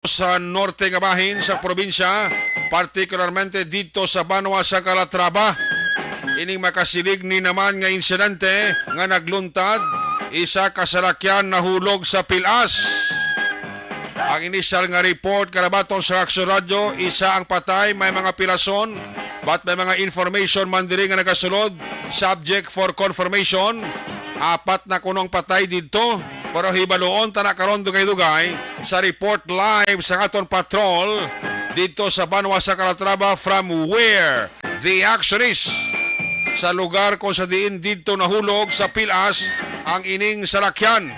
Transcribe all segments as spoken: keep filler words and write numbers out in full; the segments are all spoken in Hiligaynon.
sa norte nga bahin sa probinsya, partikularmente didto sa banwa sa Calatrava. Ining makasilig ni naman nga insidente nga nagluntad, isa ka salakyan nahulog sa pilas. Ang inisyal nga report kalabaton sa Aksyon Radyo, isa ang patay, may mga pilason, but may mga information man diri nga nagasulod, subject for confirmation. Apat na kunong patay didto, pero hibaluon ta na karon dugay-dugay sa report live sa aton patrol didto sa banwa sa Calatrava, from where the action is, sa lugar kung sa diin didto nahulog sa pilas ang ining salakyan.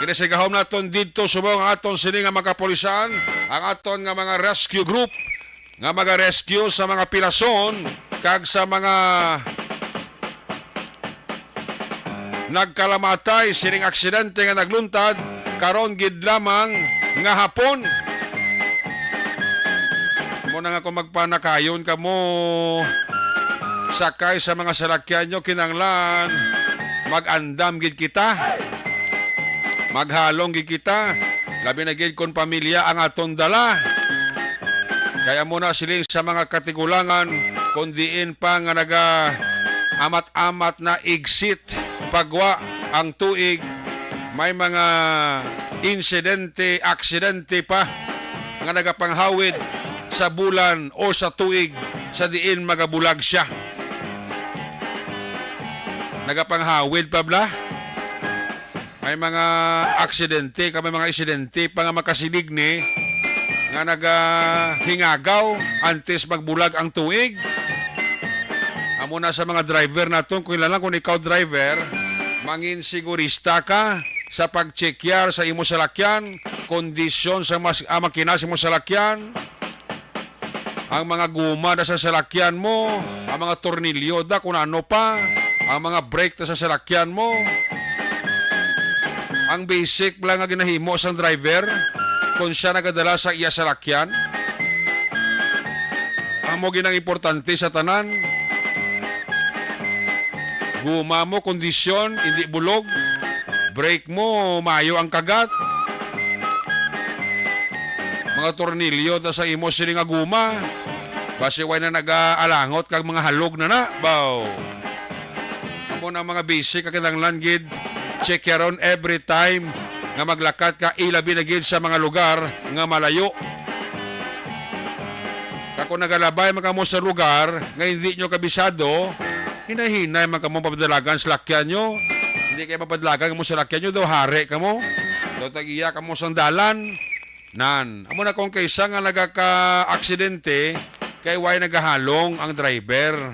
Kini sa gahom naton didto subong ang aton sini nga mga kapulisan, ang aton nga mga rescue group nga maga-rescue sa mga pilason kag sa mga nagkalamatay sining aksidente nga nagluntad karon gid lamang nga hapon. Mo na nga kung magpanakayon kamo sakay sa mga salakyan nyo, kinanglan mag-andam gid kita, maghalong gid kita, labi na gid kung pamilya ang aton dala. Kaya mo na siling sa mga katigulangan, kung diin pa nga naga amat-amat na exit pagwa ang tuig, may mga insidente, aksidente pa nga nagapanghawid sa bulan o sa tuig sa diin magabulag siya. Nagapanghawid pa bala? May mga aksidente, ka may mga aksidente pa nga makasilig ni nga nagahingagaw antes magbulag ang tuig. Amo na sa mga driver naton, kung lang kung ikaw driver, mangin sigurista ka sa pagtsekyar sa imo salakyan, kondisyon sa mas, ah, makina sa imo salakyan, ang mga guma na sa salakyan mo, ang mga tornilyo da, kung ano pa, ang mga brake na sa salakyan mo. Ang basic lang nga ginahimo sang driver kung siya nagadala sa iya salakyan. Amo ginang importante sa tanan. Guma mo, kondisyon, hindi bulog. Brake mo, mayo ang kagat. Mga tornilyo ta sa imo sini nga guma. Basi way na nagaalangot kag mga halog na na, baw. Amo na mga basic nga kinahanglan gid check yaron every time nga maglakat ka, ilabi na gid sa mga lugar nga malayo. Kag kung nagalabay man kamo sa lugar nga hindi nyo kabisado, hinay-hinay man kamo papadalagan sa lakyan nyo. Hindi kayo mapadalagan kamo sa lakyan nyo, daw hari kamo. Daw tag-iya kamo sang dalan. Nan, amo na kung kaysa nga nagaka-aksidente, kay way nagahalong ang driver.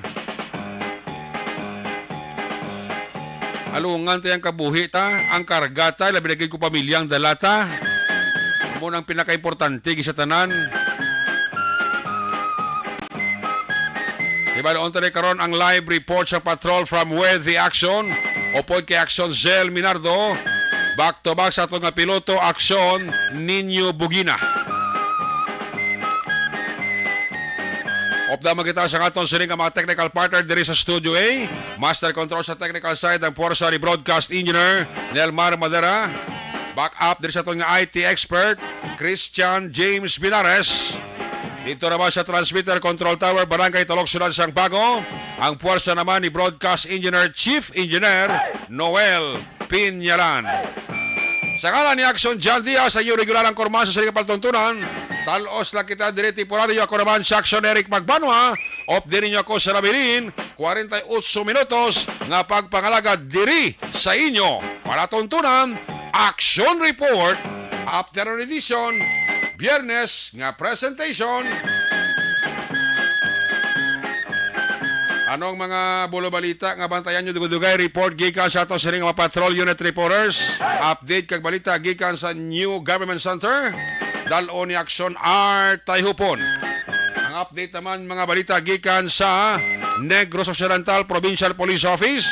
Alungan ta ang kabuhi ta, ang karga ta, labi na gid kung pamilya ang dala ta. Amo nang pinakaimportante gid sa tanan. Hibaluon ta ni karon ang live report sa patrol from where the action. Upod kay Action Zell Minardo. Back to back sa aton nga piloto, Action Nino Bugina. Upda man kita sa aton sini nga mga technical partner diri sa Studio A. Master control sa technical side ang puwersa ni broadcast engineer Nelmar Madera. Back up diri sa aton nga I T expert, Christian James Binares. Dito naman sa transmitter control tower, Barangay Taloksonan, Sangbago, ang puwersa naman ni broadcast engineer, Chief Engineer Noel Pinyaran. Sa ngalan ni Action John Diaz, sa iyo regular ang kurman sa sining palatuntunan. Talos lang kita diri temporaryo. Ako naman si Action Eric Magbanwa. Updi ninyo ako sa nabilin, kwarenta y otso minutos nga pagpangalagad diri sa inyo palatuntunan, Action Report, Afternoon Edition, Biyernes nga presentation. Ano ang mga bulo balita nga bantayan nyo? Dugay-dugay report gikan sa ato sining mga patrol unit reporters. Update kag balita gikan sa New Government Center. Dal-on ni Action Art Tayhupon. Ang update naman, mga balita gikan sa Negros Occidental Provincial Police Office.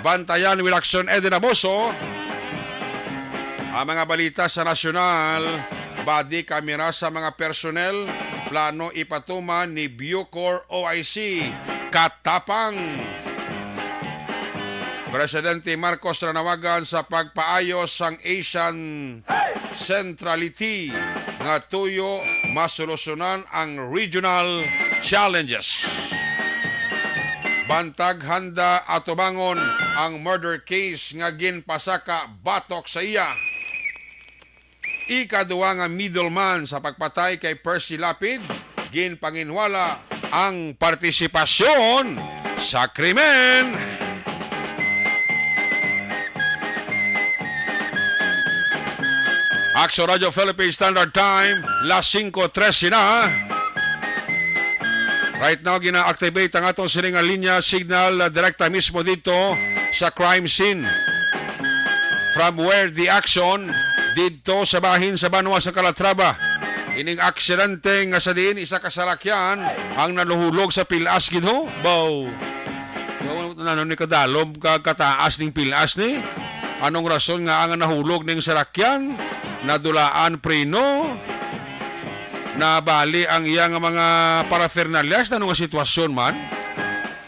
Bantayan with Action Eden Amoso. Ang mga balita sa nasyonal, body camera sa mga personnel, plano ipatuman ni Bucor O I C. Katapang. Presidente Marcos nanawagan sa pagpaayo sang Asian Centrality nga tuyo masolusyonan ang regional challenges. Bantag handa atubangon ang murder case nga ginpasaka batok sa iya. Ikaduha nga middleman sa pagpatay kay Percy Lapid, ginpanginwala ang partisipasyon sa krimen. Action Radio Philippines Standard Time, las singko trese na. Right now, gina-activate ang atong sining nga linya signal, ah, direkta mismo dito sa crime scene. From where the action, dito sa bahin sa banwa sa Calatrava. Ining aksidente nga sa diin isa ka salakyan ang naluhulog sa pilas, Ginoo. Baw. Ano ni kadalom ka kataas ning pilas ni? Anong rason nga ang nahulog ning salakyan? Nadulaan preno? Nabali ang iya nga mga paraphernalias? Ano nga sitwasyon man?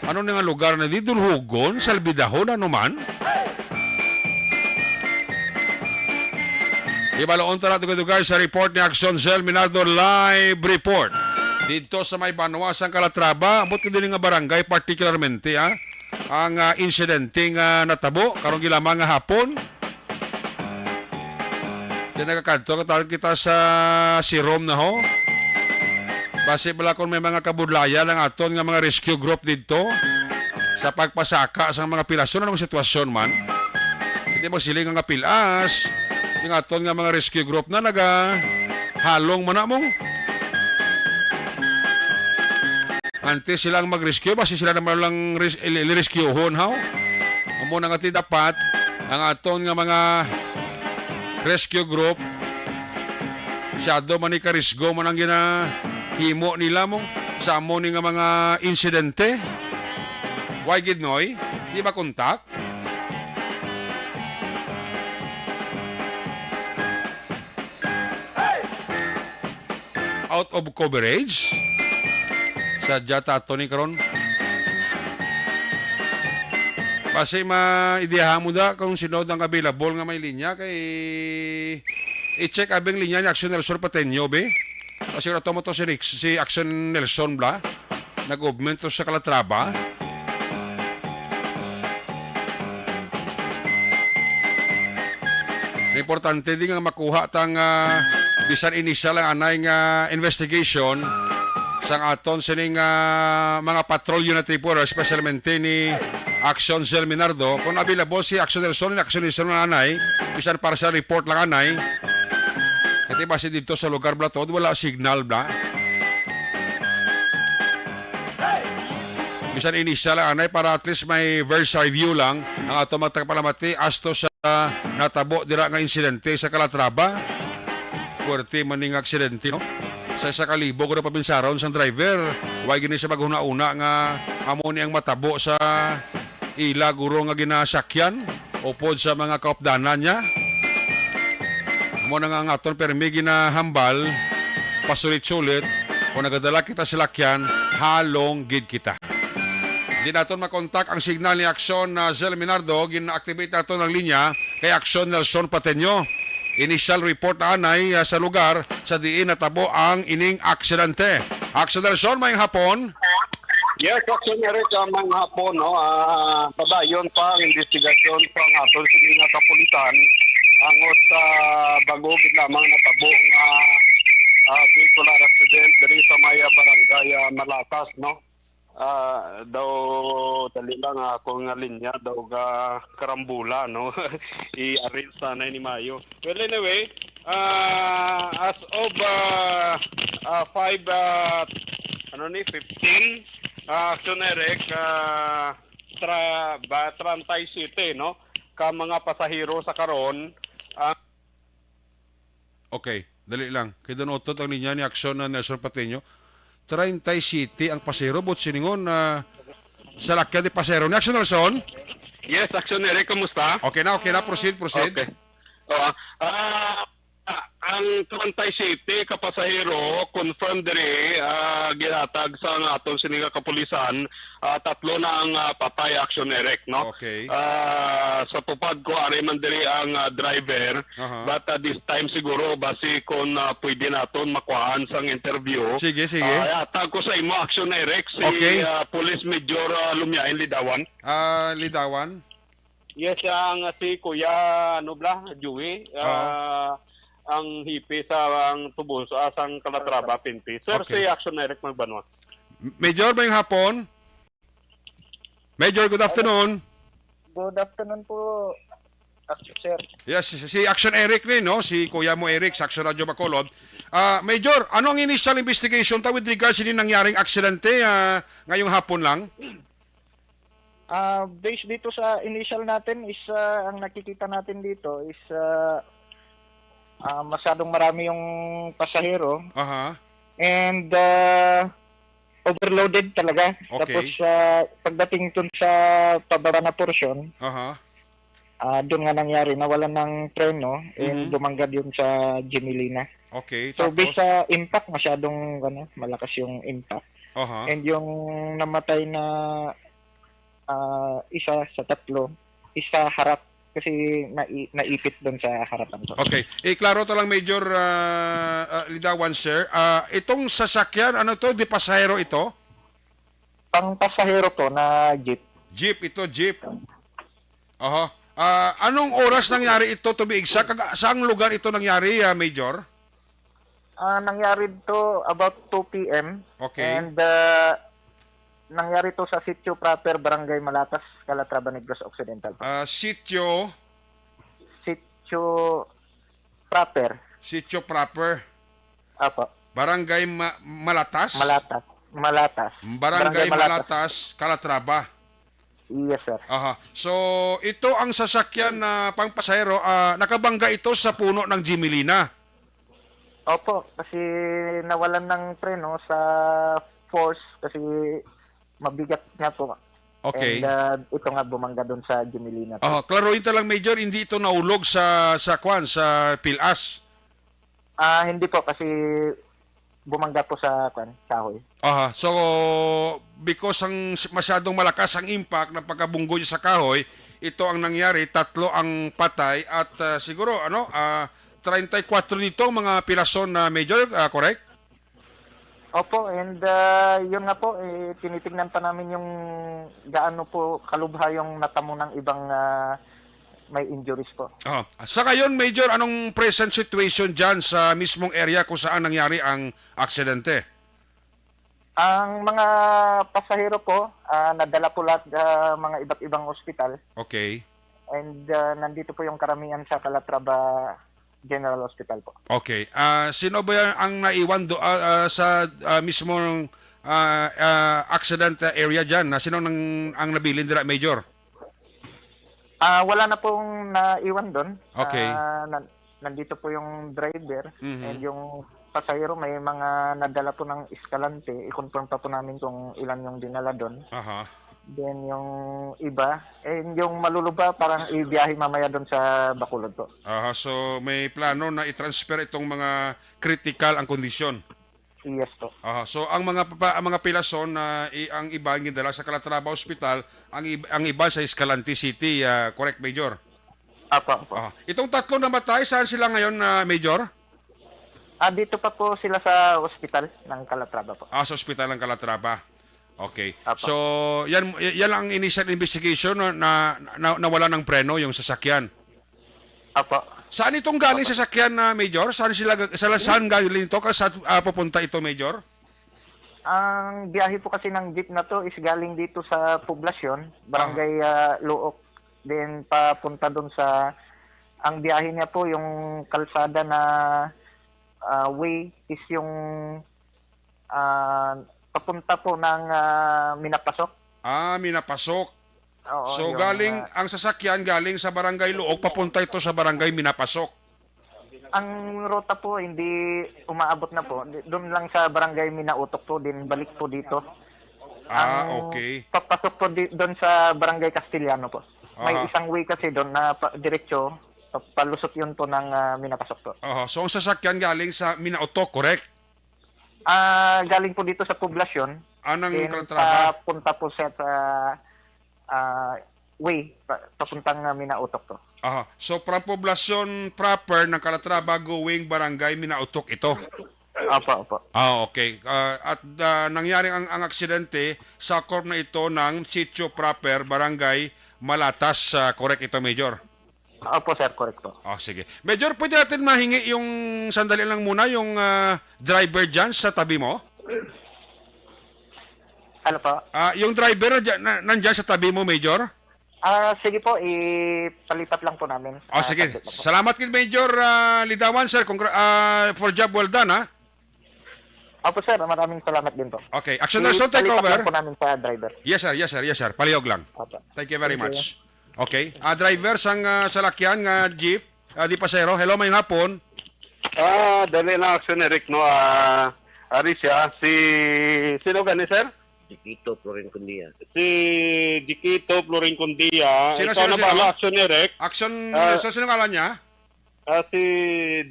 Ano na nga lugar na di dulhugon, salbidahon, ano man? Ibaloon ta na dugay-dugay sa report ni Action Zell Minardo, live report dito sa may banwa sang Calatrava. Ambot ka din nga barangay particularmente, ah, ang, ah, insidente nga natabo karong gilamang nga hapon. Di nagakadto ka tawag kita sa Sirom na ho. Basi bala kung may mga kabudlayan ang aton nga mga rescue group didto sa pagpasaka sa mga pilas. So, anong sitwasyon man? Hindi mo siling nga pilas, yung aton nga mga rescue group na naga halong man na mo. Antes sila ang mag-rescue, basi sila naman lang res-, il-, il-rescuehon, haw? Amo na nga ti dapat ang aton nga mga rescue group, masyado man ni karisgo man ang ginahimo nila mo sa amo ni nga mga insidente. Why gid, Noy? Di ba kontak? Out of coverage. Sadya ta ato ni karon. Basi ma-, idiyaha mo da kung sino ang available nga may linya kay i-check abing linya ni Action Nelson Pateño, be. Kasi rato mo to si Nix-, si Action Nelson bla. Nag-movement to sa Calatrava. Importante di nga makuha tang, ah, bisan initial ang anay nga investigation sang aton sining, ah, mga patrol unit report, especialmente ni Action Zell Minardo. Kung available si Action Nelson, Action Nelson nga anay, bisan partial report lang anay. Kati basi dito sa lugar bla to, wala signal bla. Bisan initial lang anay para at least may bird's eye view lang ang ato mga tagapalamati asto sa natabo dira nga insidente sa Calatrava. Puwerte man ning aksidente, no? Sa isa ka libo ko na pabinsaron sang driver, way gini siya maghuna-una nga amo ni ang matabo sa ila guro nga ginasakyan upod sa mga kaupdanan niya. Amo na nga ang aton permi ginahambal, pasulit-sulit, kung nagadala kita salakyan, halong gid kita. Di naton makontak ang signal ni Aksyon na Zell Minardo, gina-activate naton ang linya kay Aksyon Nelson Pateño. Initial report na anay, ah, sa lugar sa diin natabo ang ining aksidente. Aksyon Nelson, may hapon. Yes, Aksyon Eric, ah, may hapon, no? Ah, padayon pa ang investigasyon sa aton sini nga kapulisan angot sa bag-o gid lamang natabo nga, ah, vehicular accident diri sa may, ah, barangay, ah, Malatas, no? Ah, daw, dali lang, ah, ako nga linya daw ga karambula, no? I-arrange sana ni Mayo. Well, anyway, ah, as of, ah, ah, five, ah, ano ni, fifteen, ah, Aksyon Eric, ah, tra-, ba, treinta y siete, no? Ka mga pasahero sa karon, ah, Okay, dali lang. Kay daw nautod ang linya ni Aksyon na Nelson Pateño. Treinta y siete ang pasahero, but siningon na salakyan di pasahero ni Aksyon Nelson. Yes, Aksyon Eric, kumusta? Okay na, okay na. Proceed, proceed. Okay. Oo. Ah, ah, Ang twenty-seven ka pasahero, confirmed diri, ah, ginhatag sa nga aton sini nga kapulisan, ah, tatlo na ang, ah, patay, Action Eric, no? Okay. Ah, sa tupad ko, ari man diri ang, ah, driver. Aha. But, ah, this time siguro, basi kung, ah, pwede naton makuhaan sang interview. Sige, sige. Ah, hatag ko sa imo, Action Eric, si, Okay. ah, Police Major, ah, Lumiain Lidawan. Ah, Lidawan? Yes, ang si Kuya, ano bla, Joey, Ah. ah, ang hipi sa ang tubuso, ah, sang Calatrava P N P. Sir, Okay. si Action Eric Magbanwa. Major, may hapon. Major, good afternoon. Good afternoon po, Action Sir. Yes, si, si Action Eric ni, no? Si Kuya mo Eric sa Action Radio Bacolod. Ah, Major, ano ang initial investigation ta with regards sa nangyaring aksidente, ah, ngayong hapon lang? Ah, based dito sa initial natin is, ah, ang nakikita natin dito is, ah, ah, masyadong marami yung pasahero Aha. and, ah, overloaded talaga. Okay. Tapos, ah, pagdating dun sa pababa na portion, Aha. ah, dun nga nangyari, nawalan ng preno and Mhm. bumangga yun sa Gemelina. Okay, So, tapos? based sa impact, masyadong, ano, malakas yung impact. Aha. And yung namatay na, ah, isa sa tatlo, isa harap, kasi nai-, naipit dun sa harapan ko. Okay. Eh, klaro ta lang, Major, ah, ah, Lidawan, sir. Ah, itong sasakyan, ano to? Di pasahero ito? Pang pasahero po na jeep. Jeep ito, jeep. Aha. Ah, anong oras nangyari ito, to be exact? Kag saang lugar ito nangyari, ah, Major? Ah, nangyari to about two P M. Okay. And, ah, nangyari to sa Sitio Proper, Barangay Malatas, Calatrava, Negros Occidental po. Ah, Sitio? Sitio Proper. Sitio Proper. Apo. Barangay Ma-, Malatas? Malatas. Malatas. Barangay Barangay Malatas. Malatas, Calatrava. Yes, sir. Aha. So, ito ang sasakyan na pangpasahero, ah, nakabangga ito sa puno ng Gemelina. Opo, kasi nawalan ng preno sa force kasi mabigat nga po. Okay. And, ah, ito nga bumangga dun sa Gemelina po. Ah, klaruhin ta lang, Major, hindi ito naulog sa, sa kwan, sa pilas? Ah, hindi po, kasi bumangga po sa, kwan, kahoy. Aha. So, because ang s-, masyadong malakas ang impact ng pagkabunggo niya sa kahoy, ito ang nangyari, tatlo ang patay at, ah, siguro, ano, ah, treinta y cuatro dito ang mga pilason na, Major, ah, correct? Opo, and, ah, yun nga po, eh, tinitingnan pa namin yung gaano po kalubha yung natamo ng ibang, ah, may injuries po. Oh. Sa ngayon, Major, anong present situation dyan sa mismong area kung saan nangyari ang aksidente? Ang mga pasahero po, ah, nadala po lahat, ah, mga iba't ibang ospital. Okay. And, ah, nandito po yung karamihan sa Calatrava General Hospital po. Okay. Ah, sino ba yan ang naiwan do, ah, ah, sa, ah, mismong, ah, ah, accident, ah, area dyan? Na sino nang, ang nabilin dira, Major? Ah, wala na pong naiwan doon. Okay. Ah, nan-, nandito po yung driver Mhm. and yung pasahero, may mga nadala po ng Escalante. I-confirm pa po namin kung ilan yung dinala doon. Aha. Then yung iba, eh, yung maluluba, parang ibiyahe mamaya doon sa Bacolod po. Aha, so may plano na i-transfer itong mga critical ang kondisyon? Yes po. Aha, so ang mga papa-, ang mga pilason na i-, ang iba ang gindala sa Calatrava Hospital, ang ib-, ang iba sa Escalante City, ah, correct, Major? Apo, apo. Aha. Itong tatlong namatay, saan sila ngayon, ah, Major? Ah, dito pa po sila sa ospital ng Calatrava po. Ah, sa ospital ng Calatrava. Okay. Apo. So, yan, y-, yan ang initial investigation, no, na, na, nawala ng preno yung sasakyan. Apo. Saan itong galing Apo. sasakyan na, Major? Saan sila, ga-, sa, saan galing ito? Ka-, sa, ah, pupunta ito, Major? Ang biyahe po kasi ng jeep na to is galing dito sa poblasyon, Barangay, ah, Luok, then papunta dun sa, ang biyahe niya po, yung kalsada na, ah, way is yung, ah, papunta po ng, ah, Minapasok. Ah, Minapasok. Oo, So, yung, galing, ah, ang sasakyan galing sa Barangay Luok, papunta ito sa Barangay Minapasok. Ang ruta po, hindi umaabot na po. Di-, doon lang sa Barangay Minautok po, din balik po dito. Ah, Ang okay. papasok po di-, doon sa Barangay Castellano po. May Aha. isang way kasi doon na pa-, diretso, pa-, palusot yun po ng, ah, Minapasok po. Oho. So, ang sasakyan galing sa Minautok, correct? Ah, galing po dito sa poblasyon. Anang Then, Calatrava? Papunta po siya sa, ah, way, pa-, papuntang, ah, Minautok po. Aha. So, from poblasyon proper ng Calatrava going barangay Minautok ito? Opo, opo. Ah, okay. Ah, at, ah, nangyari ang, ang aksidente sa corp na ito ng sitio proper, barangay Malatas, ah, correct ito, Major? Opo, sir, correct po. Oh, sige. Major, pwede natin mahingi yung sandali lang muna, yung, ah, driver dyan sa tabi mo? Ano po? Ah, yung driver na dyan, na, nandyan sa tabi mo, Major? Ah, sige po, ipalipat lang po namin. Oh, Ah, sige. saglit lang po. Salamat kay Major, ah, Lidawan, sir. Congra-, ah, for job well done, ha? Opo, sir, maraming salamat din po. Okay. Action Nelson, take Ipalipat over. lang po namin sa driver. Yes, sir. Yes, sir. Yes, sir. Palihog lang. Opo. Thank you very Thank you. much. Okay. Ah, driver sang, ah, salakyan nga jeep, ah, di pasahero. Hello, mayong hapon. Ah, dali na, Action Eric, no? Ah, ari siya, si, sino gani, sir? Dikito Florin Condia. Si Dikito Florin Condia. Sino, Ikaw sino, na sino? bahala, Action Eric. Action, Ah. sa sino ngalan niya? Ah, si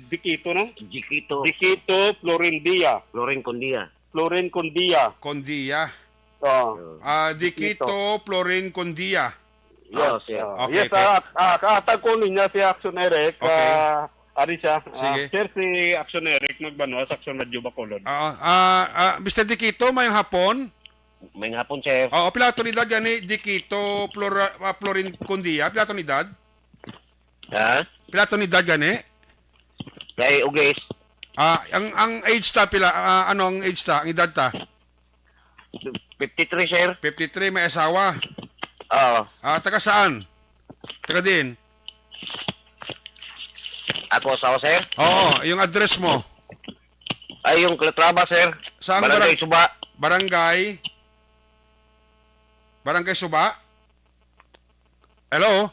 Dikito, no? Dikito. Dikito Florin Dia. Florin Condia. Florin Condia. Condia. Oo. Ah, Dikito Florin Condia. Yes, Oo, sir. ah, Okay, yes, okay. ah, ah, kaatag ko niya si Action Eric, Okay. ah, ari siya. Ah, Sige. sir, si Action Eric, nagbanwa sa Action Radio Bacolod. Oo. Ah, ah, Mister Dikito, mayong hapon. May hapon, sir. Oo, pila to ni edad gani, Dikito Flora-, ah, Florin Condia? Pila to ni edad? Ha? Pila to ni edad gani? Kay Ugis. Ah, ang, ang age ta, pila? Ah, ano ang age ta? Ang edad ta? Fifty-three, sir. Fifty-three, may asawa. Oo. Ah, taga saan? Taga din? Ako, asawa, sir? Oo, yung address mo. Ay, yung Calatrava, sir. Saan Barangay barang-, Suba. Barangay? Barangay Suba? Hello?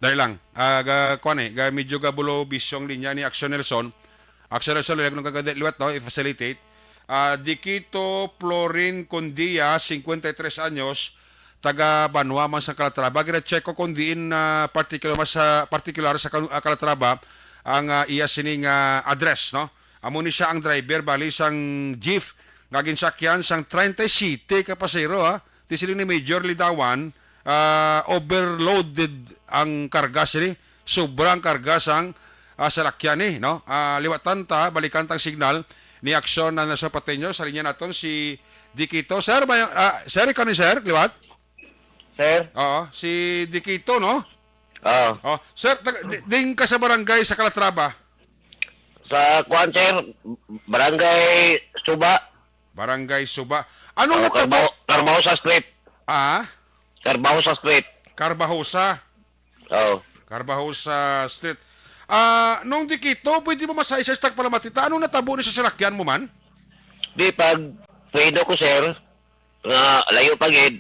Dali lang. Ah, ga, kuwan eh, ga, medyo gabulo bisyo ang linya ni Action Nelson. Action Nelson, liwat lang kag liwat, no, i-facilitate. Ah, Dikito Florin Condia, cincuenta y tres anyos, taga Banwa man sa Calatrava. Gina-check ko kung diin, ah, particular, mas, ah, particular sa Cal-, ah, Calatrava ang, ah, iya sining, ah, address, no? Amo ni siya ang driver, bali, sang jeep nga ginsakyan sang treinta y siete ka pasahero, ha. Ti siling ni Major Lidawan, ah, overloaded ang karga sini. Sobra ang karga sang, ah, salakyan ni, no? Ah, liwatan ta, balikan tang signal ni Action na nasa Pateño. Sa linya naton si Dikito. Sir, may, ah, sir, ikaw ni sir, liwat? Sir? Oo, si Dikito, no? Oo. Oh, sir, tag-, di-, ding ka sa barangay sa Calatrava? Sa kuan, sir, Barangay Suba. Barangay Suba. Anong Oo, natabo? Carbo-, Carbahosa Street. Ah? Carbahosa Street. Carbahosa. Oo. Carbahosa Street. Ah, nung Dikito, pwede mo masaysay sa tagpalamatita? Anong natabo ni sa salakyan mo man? Di, pag preno ko, sir, nga layo pa gid,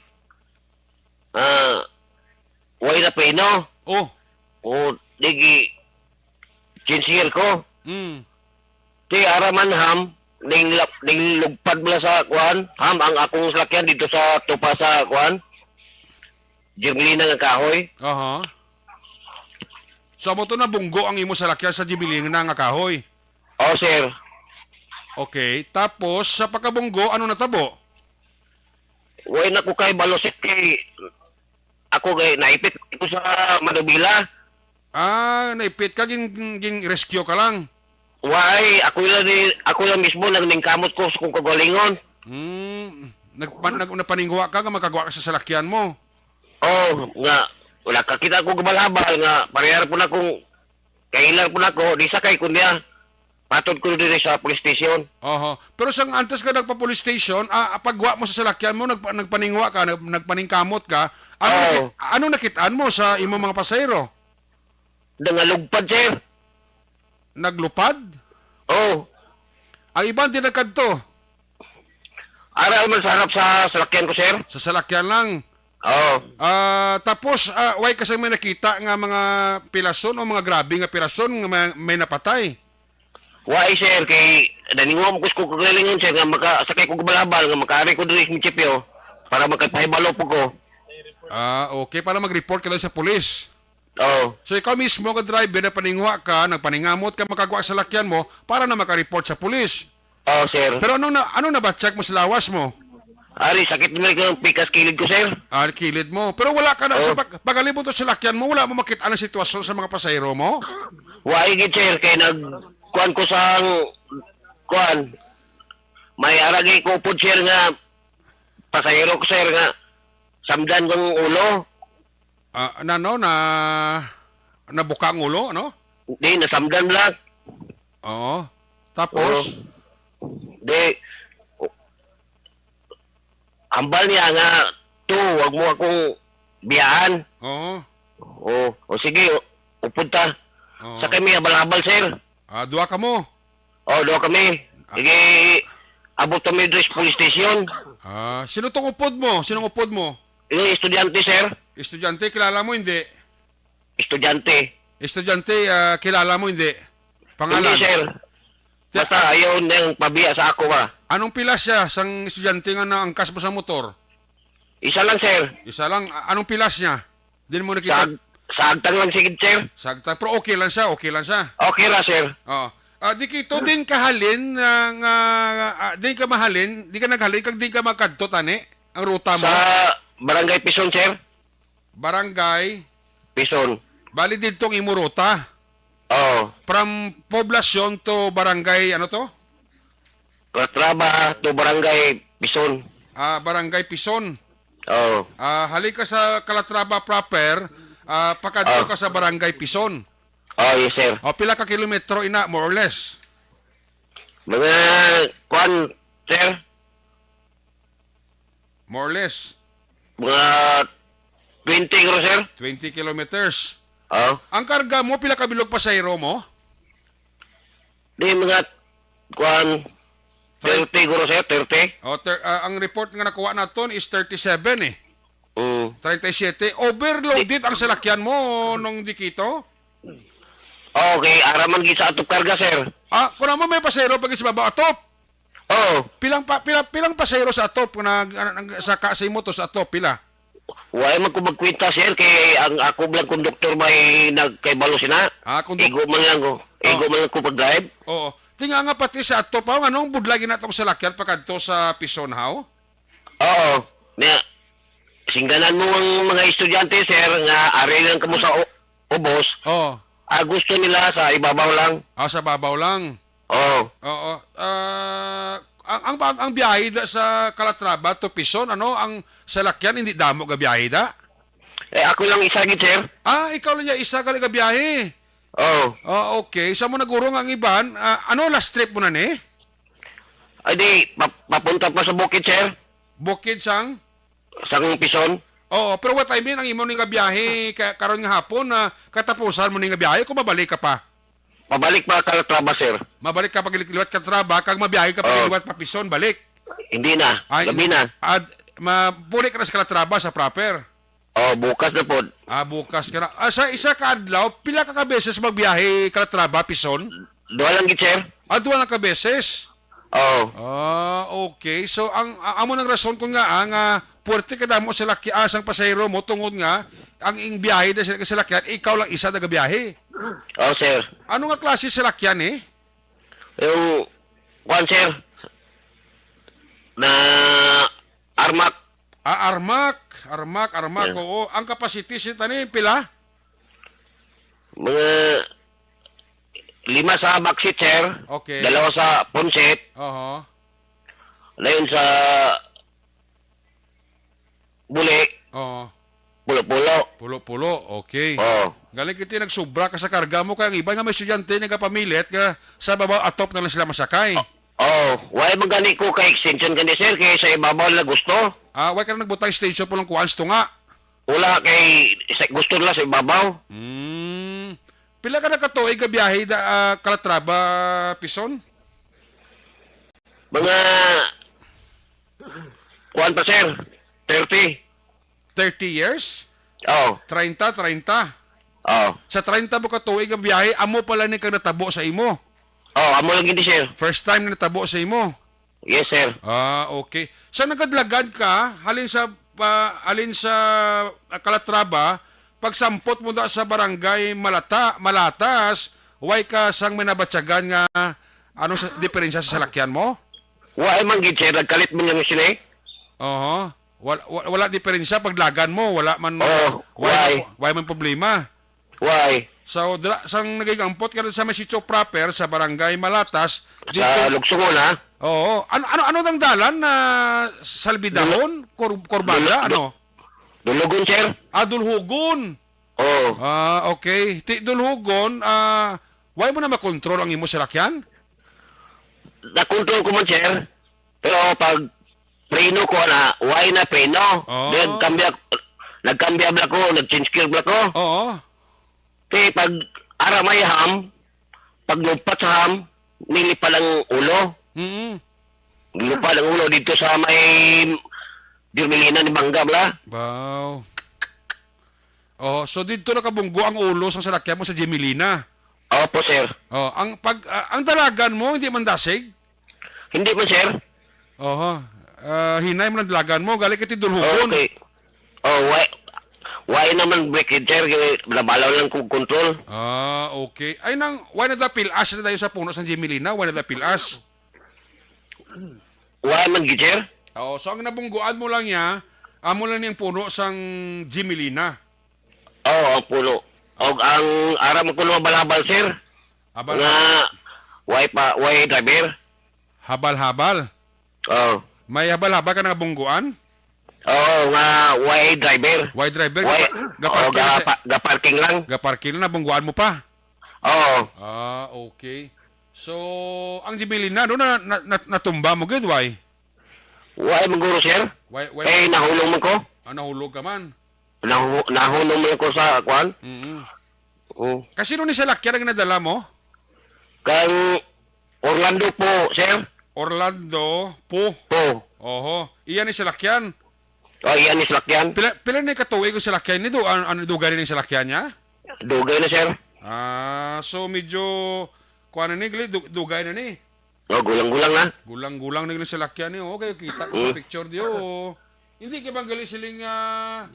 ah, way na preno. Oh. O, di gi-, sincere ko. Mm. Di, ara man, ham, ning lap-, ning lugpad mo sa kuan, ham, ang akong salakyan dito sa tupa sa kuan, Germelina nga kahoy. Aha. So, amo to, nabunggo ang imo salakyan sa Germelina nga kahoy? Oh, sir. Okay. Tapos, sa pagkabunggo, ano natabo? Way na ko kay balo, sir, kay ako kay naipit ko sa manubila. Ah, naipit ka, gin-, gin-rescue ka lang? Way, ako lang ni, ako lang mismo nang ningkamot ko sa kong kagalingon. Hmm, nagpa-, nag-, napaningwa ka nga makagwa ka sa salakyan mo? Oh, nga, wala ka kita ko gabal-habal nga, parehar po na kong kailan po na ko, di sakay ko niya. Patod ko diri sa police station. Oho. Pero sang antes ka nagpa-police station, ah, pagwa mo sa salakyan mo, nagpa-, nagpaningwa ka, nag-, nagpaningkamot ka, ano Oo. nakit-, ano nakitaan mo sa imong mga pasahero? Nangalugpad, sir. Naglupad? Oo. Ang iban di nagkadto? Ara man sa harap sa salakyan ko, sir. Sa salakyan lang? Oo. Ah, tapos, ah, way ka sa may nakita nga mga pilason o mga grabe nga pilason nga may, may napatay? Way, sir, kay naningwa mo ko sa kagalingon, sir, nga maka-, sakay ko gabal-habal, nga makaari ko diri sa munisipyo para makapahibalo po ko. Ah, okay. Para mag-report ka daw sa pulis? Oo. So, ikaw mismo nga driver, nagpaninguha ka, nagpaningamot ka, makagwa sa salakyan mo para na makareport sa pulis. Oo, sir. Pero anong na, anong nabatyak mo sa lawas mo? Ari, sakit na yung pikas kilid ko, sir. Ah, kilid mo. Pero wala ka na sa Oo. pag, paghalibot sa salakyan mo, wala mo makita ang sitwasyon sa mga pasahero mo? Wa gid, sir, kay nag, kuan ko sang, kuan, may aragi ko po, sir, nga pasahero ko, sir, nga samdan kong ulo. Ah, na, no, na, nabuka ang ulo, no? Di, nasamdan lang. Oo. Tapos? Oo. Di, hambal niya nga, "To, wag mo akong biyaan." Oo. O, o sige, o, upod ta. Oo. Sa kami, abal-abal, sir. Ah, duha ka mo? Oh, duha kami. Ah. Sige, abot kami dito sa police station. Ah, sino tong upod mo? Sinong upod mo? Yung estudyante, sir. Estudyante, kilala mo, hindi? Estudyante. Estudyante, ah, kilala mo, hindi? Pangalan? Hindi, sir. Ti- Basta ayaw nang pabiya sa ako ba. Anong pila siya sang estudyante nga naangkas mo sa motor? Isa lang, sir. Isa lang. A-, anong pilas niya? Din mo nakita? Sa, sa agtang lang sigid, sir. Sa agtang. Pero okay lang siya, okay lang siya. Okay ra, sir. Oh. Ah, di kito, din ka halin, ah, nga, ah, din ka mahalin, di ka naghalin, kag din ka magkadto, tani, ang ruta mo? Sa Barangay Pison, sir. Barangay? Pison. Bali didto ang imo ruta? Oo. From poblasyon to barangay, ano to? Calatrava to Barangay Pison. Ah, Barangay Pison. Oo. Ah, halin ka sa Calatrava proper, ah, pakadto Oo. ka sa Barangay Pison. Oh, yes, sir. O, pila ka kilometro ina, more or less? Mga, kuan, sir? More or less? Mga twenty, siguro, sir. Twenty kilometers. Oo. Ang karga mo, pila ka bilog pasahero mo? Di, mga, kuan, Twen- thirty, siguro, sir, thirty. O, ter-, ah, ang report nga nakuha naton is thirty-seven eh. Mm. Treinta y siete. Overloaded ang salakyan mo, nung di kito? Okay, araman gid sa atop karga, sir. Ah, kung amo may pasahero pa gid sa baba atop? Oo. Pilang pa, pila, pilang pasahero sa atop na, na, na, sa ka, sa imo to sa atop, pila? Wa man ko magkwenta, sir, kay ang ako lang konduktor may nagkaibalo sina. Ah, konduk- Igo man lang ko. Igo Oh. man lang ko pag-drive. Oo. Tinga nga pati sa atop, haw, nganong budlay gina tong salakyan pakadto sa Pison, haw? Oo. Nya, singganan mo ang mga estudyante, sir, nga ari lang kamo sa u-, ubos. Oo. Ah, gusto nila sa ibabaw lang. Ah, sa babaw lang. Oo. Oo. Ah, ang, ang, ang, ang biyahe da sa Calatrava to Pison, ano, ang salakyan, hindi damo ga biyahe da? Eh, ako lang isa gid, sir. Ah, ikaw lang ya isa ka ga biyahe. Oo. Ah, okay. Sa mo naguro nga ang iban, ah, ano, last trip mo na ni? Ay, di, pa-, papunta pa sa bukid, sir. Bukid sang? Sang Pison. Oo, pero what I mean, ang imo ni nga biyahe ka-, karon nga hapon na katapusan mo ni nga biyahe kung mabalik ka pa? Mabalik pa Calatrava, sir. Mabalik ka pag liwat Calatrava, kag mabiyahe ka pag Oo. liwat pa Pison, balik. Hindi na. Ay, Gabi na. Ad, ma-, balik ka na sa Calatrava sa proper. Oh, bukas na pod. Ah, bukas ka na. Ah, sa isa ka adlaw, pila ka, ka beses magbiyahe Calatrava, Pison? Duha lang gid, sir. Ah, duha lang ka beses? Oo. Ah, okay. So, ang, a-, amo nang rason kung nga, ah, nga puwerte ka damo sa laki-, ah, sang pasahero mo tungod nga ang ing biyahe na sila sa salakyan, ikaw lang isa nagabiyahe. Oo, sir. Ano nga klase salakyan, eh? Yung, kuwan, sir, na Armac. Ah, Armac. Armac, Armac, Yeah. oo. Ang capacity sa tanim, pila? Mga lima sa backseat, sir. Okay. Dalawa sa front seat. Oho. Dayon sa buli, Oo. pulo-pulo. Pulo-pulo, okay. Oo. Galing kita nagsubra ka sa karga mo, kaya ang iba nga may estudyante nagapamilit nga sa babaw atop na lang sila masakay. Oo. Why man gani ko kay extension gani, sir, kay sa ibabaw nila gusto. Ah, why ka na nagbutang extension po lang kuan sa tunga? Wala kay sa, gusto nila sa ibabaw. Hmm. Pila ka na ka tuig nga biyahe da, ah, Calatrava, Pison? Mga, kuwan pa, sir, thirty. Thirty years? Oo. Treinta, treinta? Oo. Sa treinta mo ka tuig nga biyahe, amo pala ni kang natabo sa imo? Oo, amo lang gid, sir. First time na natabo sa imo? Yes, sir. Ah, okay. Sa nagadlagan ka, halin sa, pa, halin sa, ah, Calatrava, pagsampot mo da sa barangay Malata, Malatas, way ka sang may nabatyagan nga ano sa diferensya sa salakyan mo? Wa man gid, sir, nagkalit man lang sila eh. Oho. Wala, wala, wala diferensya pag dalagan mo, wala man, Oh, why, why? Why man problema? Why? So, dra, sang naging ampot ka sa may sitio proper sa barangay Malatas, Sa dito Lugsungon, ha? Oo. Ano, ano, ano nang dalan na Salbidahon? Kor, Korbada, Dul-, ano? Dulugon, sir. Ah, Dulhugon. Oo. Ah, okay. Ti Dulhugon, ah, why mo na makontrol ang imo salakyan? Nakontrol ko man, sir. Pero pag preno ko na, why na preno? Oo. Nagkambya, nagkambya bala ko, nag-change gear bala ko. Oo. Kay pag ara may ham, pag lumpat sa ham, nilipa lang ulo. Mm. Lupa lang ulo dito sa may Germelina ni Bangga bala. Wow. Oh, so didto nakabunggo ang ulo sang salakyan mo sa Gemelina? Opo, sir. Oh, ang pag, ah, ang dalagan mo hindi man dasig? Hindi man, sir. Oho. Ah, hinay man ang dalagan mo, gali kay ti Dulhugon. Okay. Oh, why, why naman break it, sir? Kay nabalaw lang kog control. Ah, okay. Ay nang, why na dapilas na dayon sa puno sang Gemelina? Why na dapilas? Why man gid, sir? Oo, so ang nabungguan mo lang niya, amo lang niyang puno sang Gemelina. Oo, ang puno. Og ang aram ko nga balabal, sir. Habal, Nga, why pa, why driver? Habal-habal. Oh. May habal-habal ka nabungguan? Oo, nga, why driver? Why driver? Why? Gapa-, gaparking Oh, sa gapa-, gaparking lang. Gaparking lang, nabungguan mo pa? Oo. Ah, okay. So, ang Gemelina, no, na, na, na, natumba mo gid, why? Why, maguro, sir? Why, why? Eh, nahulog man ko. Ah, nahulog ka man? Nahu-, nahulog man ko sa, kwan? Mm-mm. Oh. Kasino ni salakyan ang nadala mo? Kang Orlando po, sir. Orlando po. Po. Oho. Iya ni salakyan. Oh, iya ni salakyan. Pila, pila ni katuig ang salakyan ni do? An, an, dugay ni salakyan niya? Dugay na, sir. Ah, so medyo kuan na ni, gali, du-, dugay na ni. Oh, gulang-gulang na. Gulang-gulang na gali salakyan ni. Okay, kita ko sa Mm. picture diyo. Hindi ka bang gali siling, ah,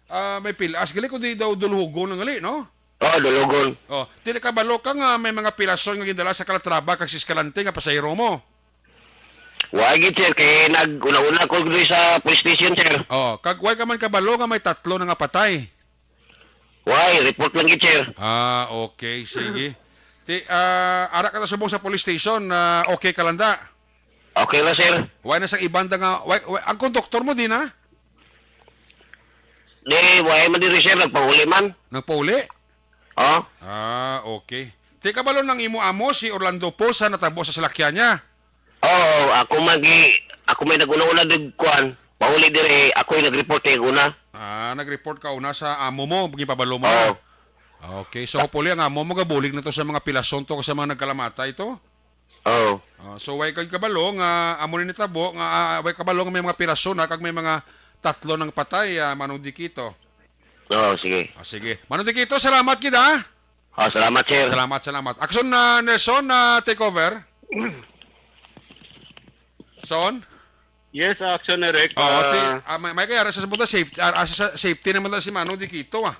ah, may pilas gali kundi daw Dulhugon na gali, no? Oh, Dulhugon. Oh, ti kabalo ka nga may mga pilason nga gindala sa Calatrava kag sa Escalante nga pasahero mo? Wa gid, sir, kay nag-una-una ko diri sa police station, sir. Oh, kag way ka man kabalo nga may tatlo na nga patay? Way, report lang gid, sir. Ah, okay, sige. Ti, ah, ara ka na subong sa police station, ah, okay ka lang da? Okay lang, sir. Way na sang iban da nga, way, way, ang konduktor mo din, ha? Di, way man diri, sir, nagpauli man. Nagpauli? Oh. Ah, okay. Ti kabalo nang imo amo si Orlando po sa natabo sa salakyan niya? Oo, ako magi, ako may nag-una-una dig kuan. Pauli dire, ako'y nag-report kay una. Ah, nag-report ka una sa amo mo, gipabalo mo na. Oo. Okay, so hopefully ang amo mo gabulig na to sa mga pilason to, sa mga nagkalamata ito. Oo. Ah, so way kay kabalo nga amo ni nitabo nga, ah, way kabalo nga may mga pilason na kag may mga tatlo nang patay, ah, Manong Dikito. Oo, sige. Ah, sige. Manong Dikito, salamat gid, ha? Ah, salamat, sir. Salamat, salamat. Action na, Nelson, na take over. Son? Yes, Action Eric. Oo, ti, Ah, ah, may, may kaya sa, sa, safe, ah, ah, sa safety naman na si Manong Dikito, ah.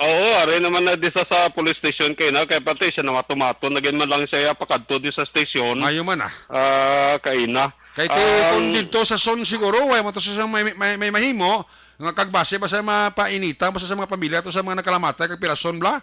Oo, ari naman na di sa, sa police station kay na, kay pati siya namatumaton, nagin man lang siya pakadto di sa station. Ayo man, ah. Ah, kay na. Kay ti, kung Ang dito sa Son siguro, way mo to sa may, may, may mahimo, nga kagbase ba sa mga painita, basta sa mga pamilya to sa mga nagkalamatay, kag pila son bla?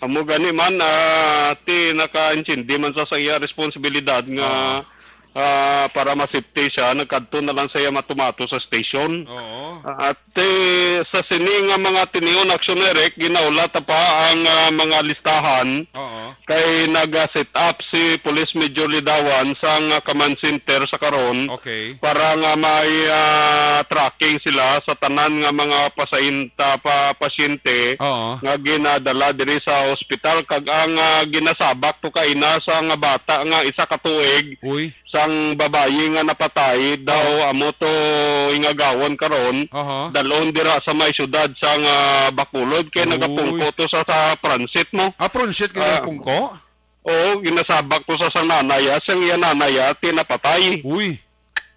Amo gani man, ah, ti nakaintindi man sa, sa iya responsibilidad nga, Oo. ah, para ma-safety siya, nagkadto na lang sa iya matumato sa station. Oo. At, eh, sa sini nga mga tinion, Action Eric, ginaula ta pa ang, ah, mga listahan Oo. kay naga-set up si Police Major Lidawan sa nga command center sa karon Okay. para nga may, ah, tracking sila sa tanan nga mga pasainta, pa, pasyente Oo. nga ginadala diri sa ospital, kag ang, ah, ginasabak to kaina sa nga bata nga isa ka tuig Uy. sang babayi nga napatay daw Oo. amo to ingagawon karon, Aha. dalon dira sa may syudad sang, ah, Bacolod kay Uy. nagapungko to sa, sa pransit mo. Ah, pransit kay Ah, nagapungko? Oo, ginasabak to sa sang nanay, ah, sang iya nanay, ah, ti napatay. Uy.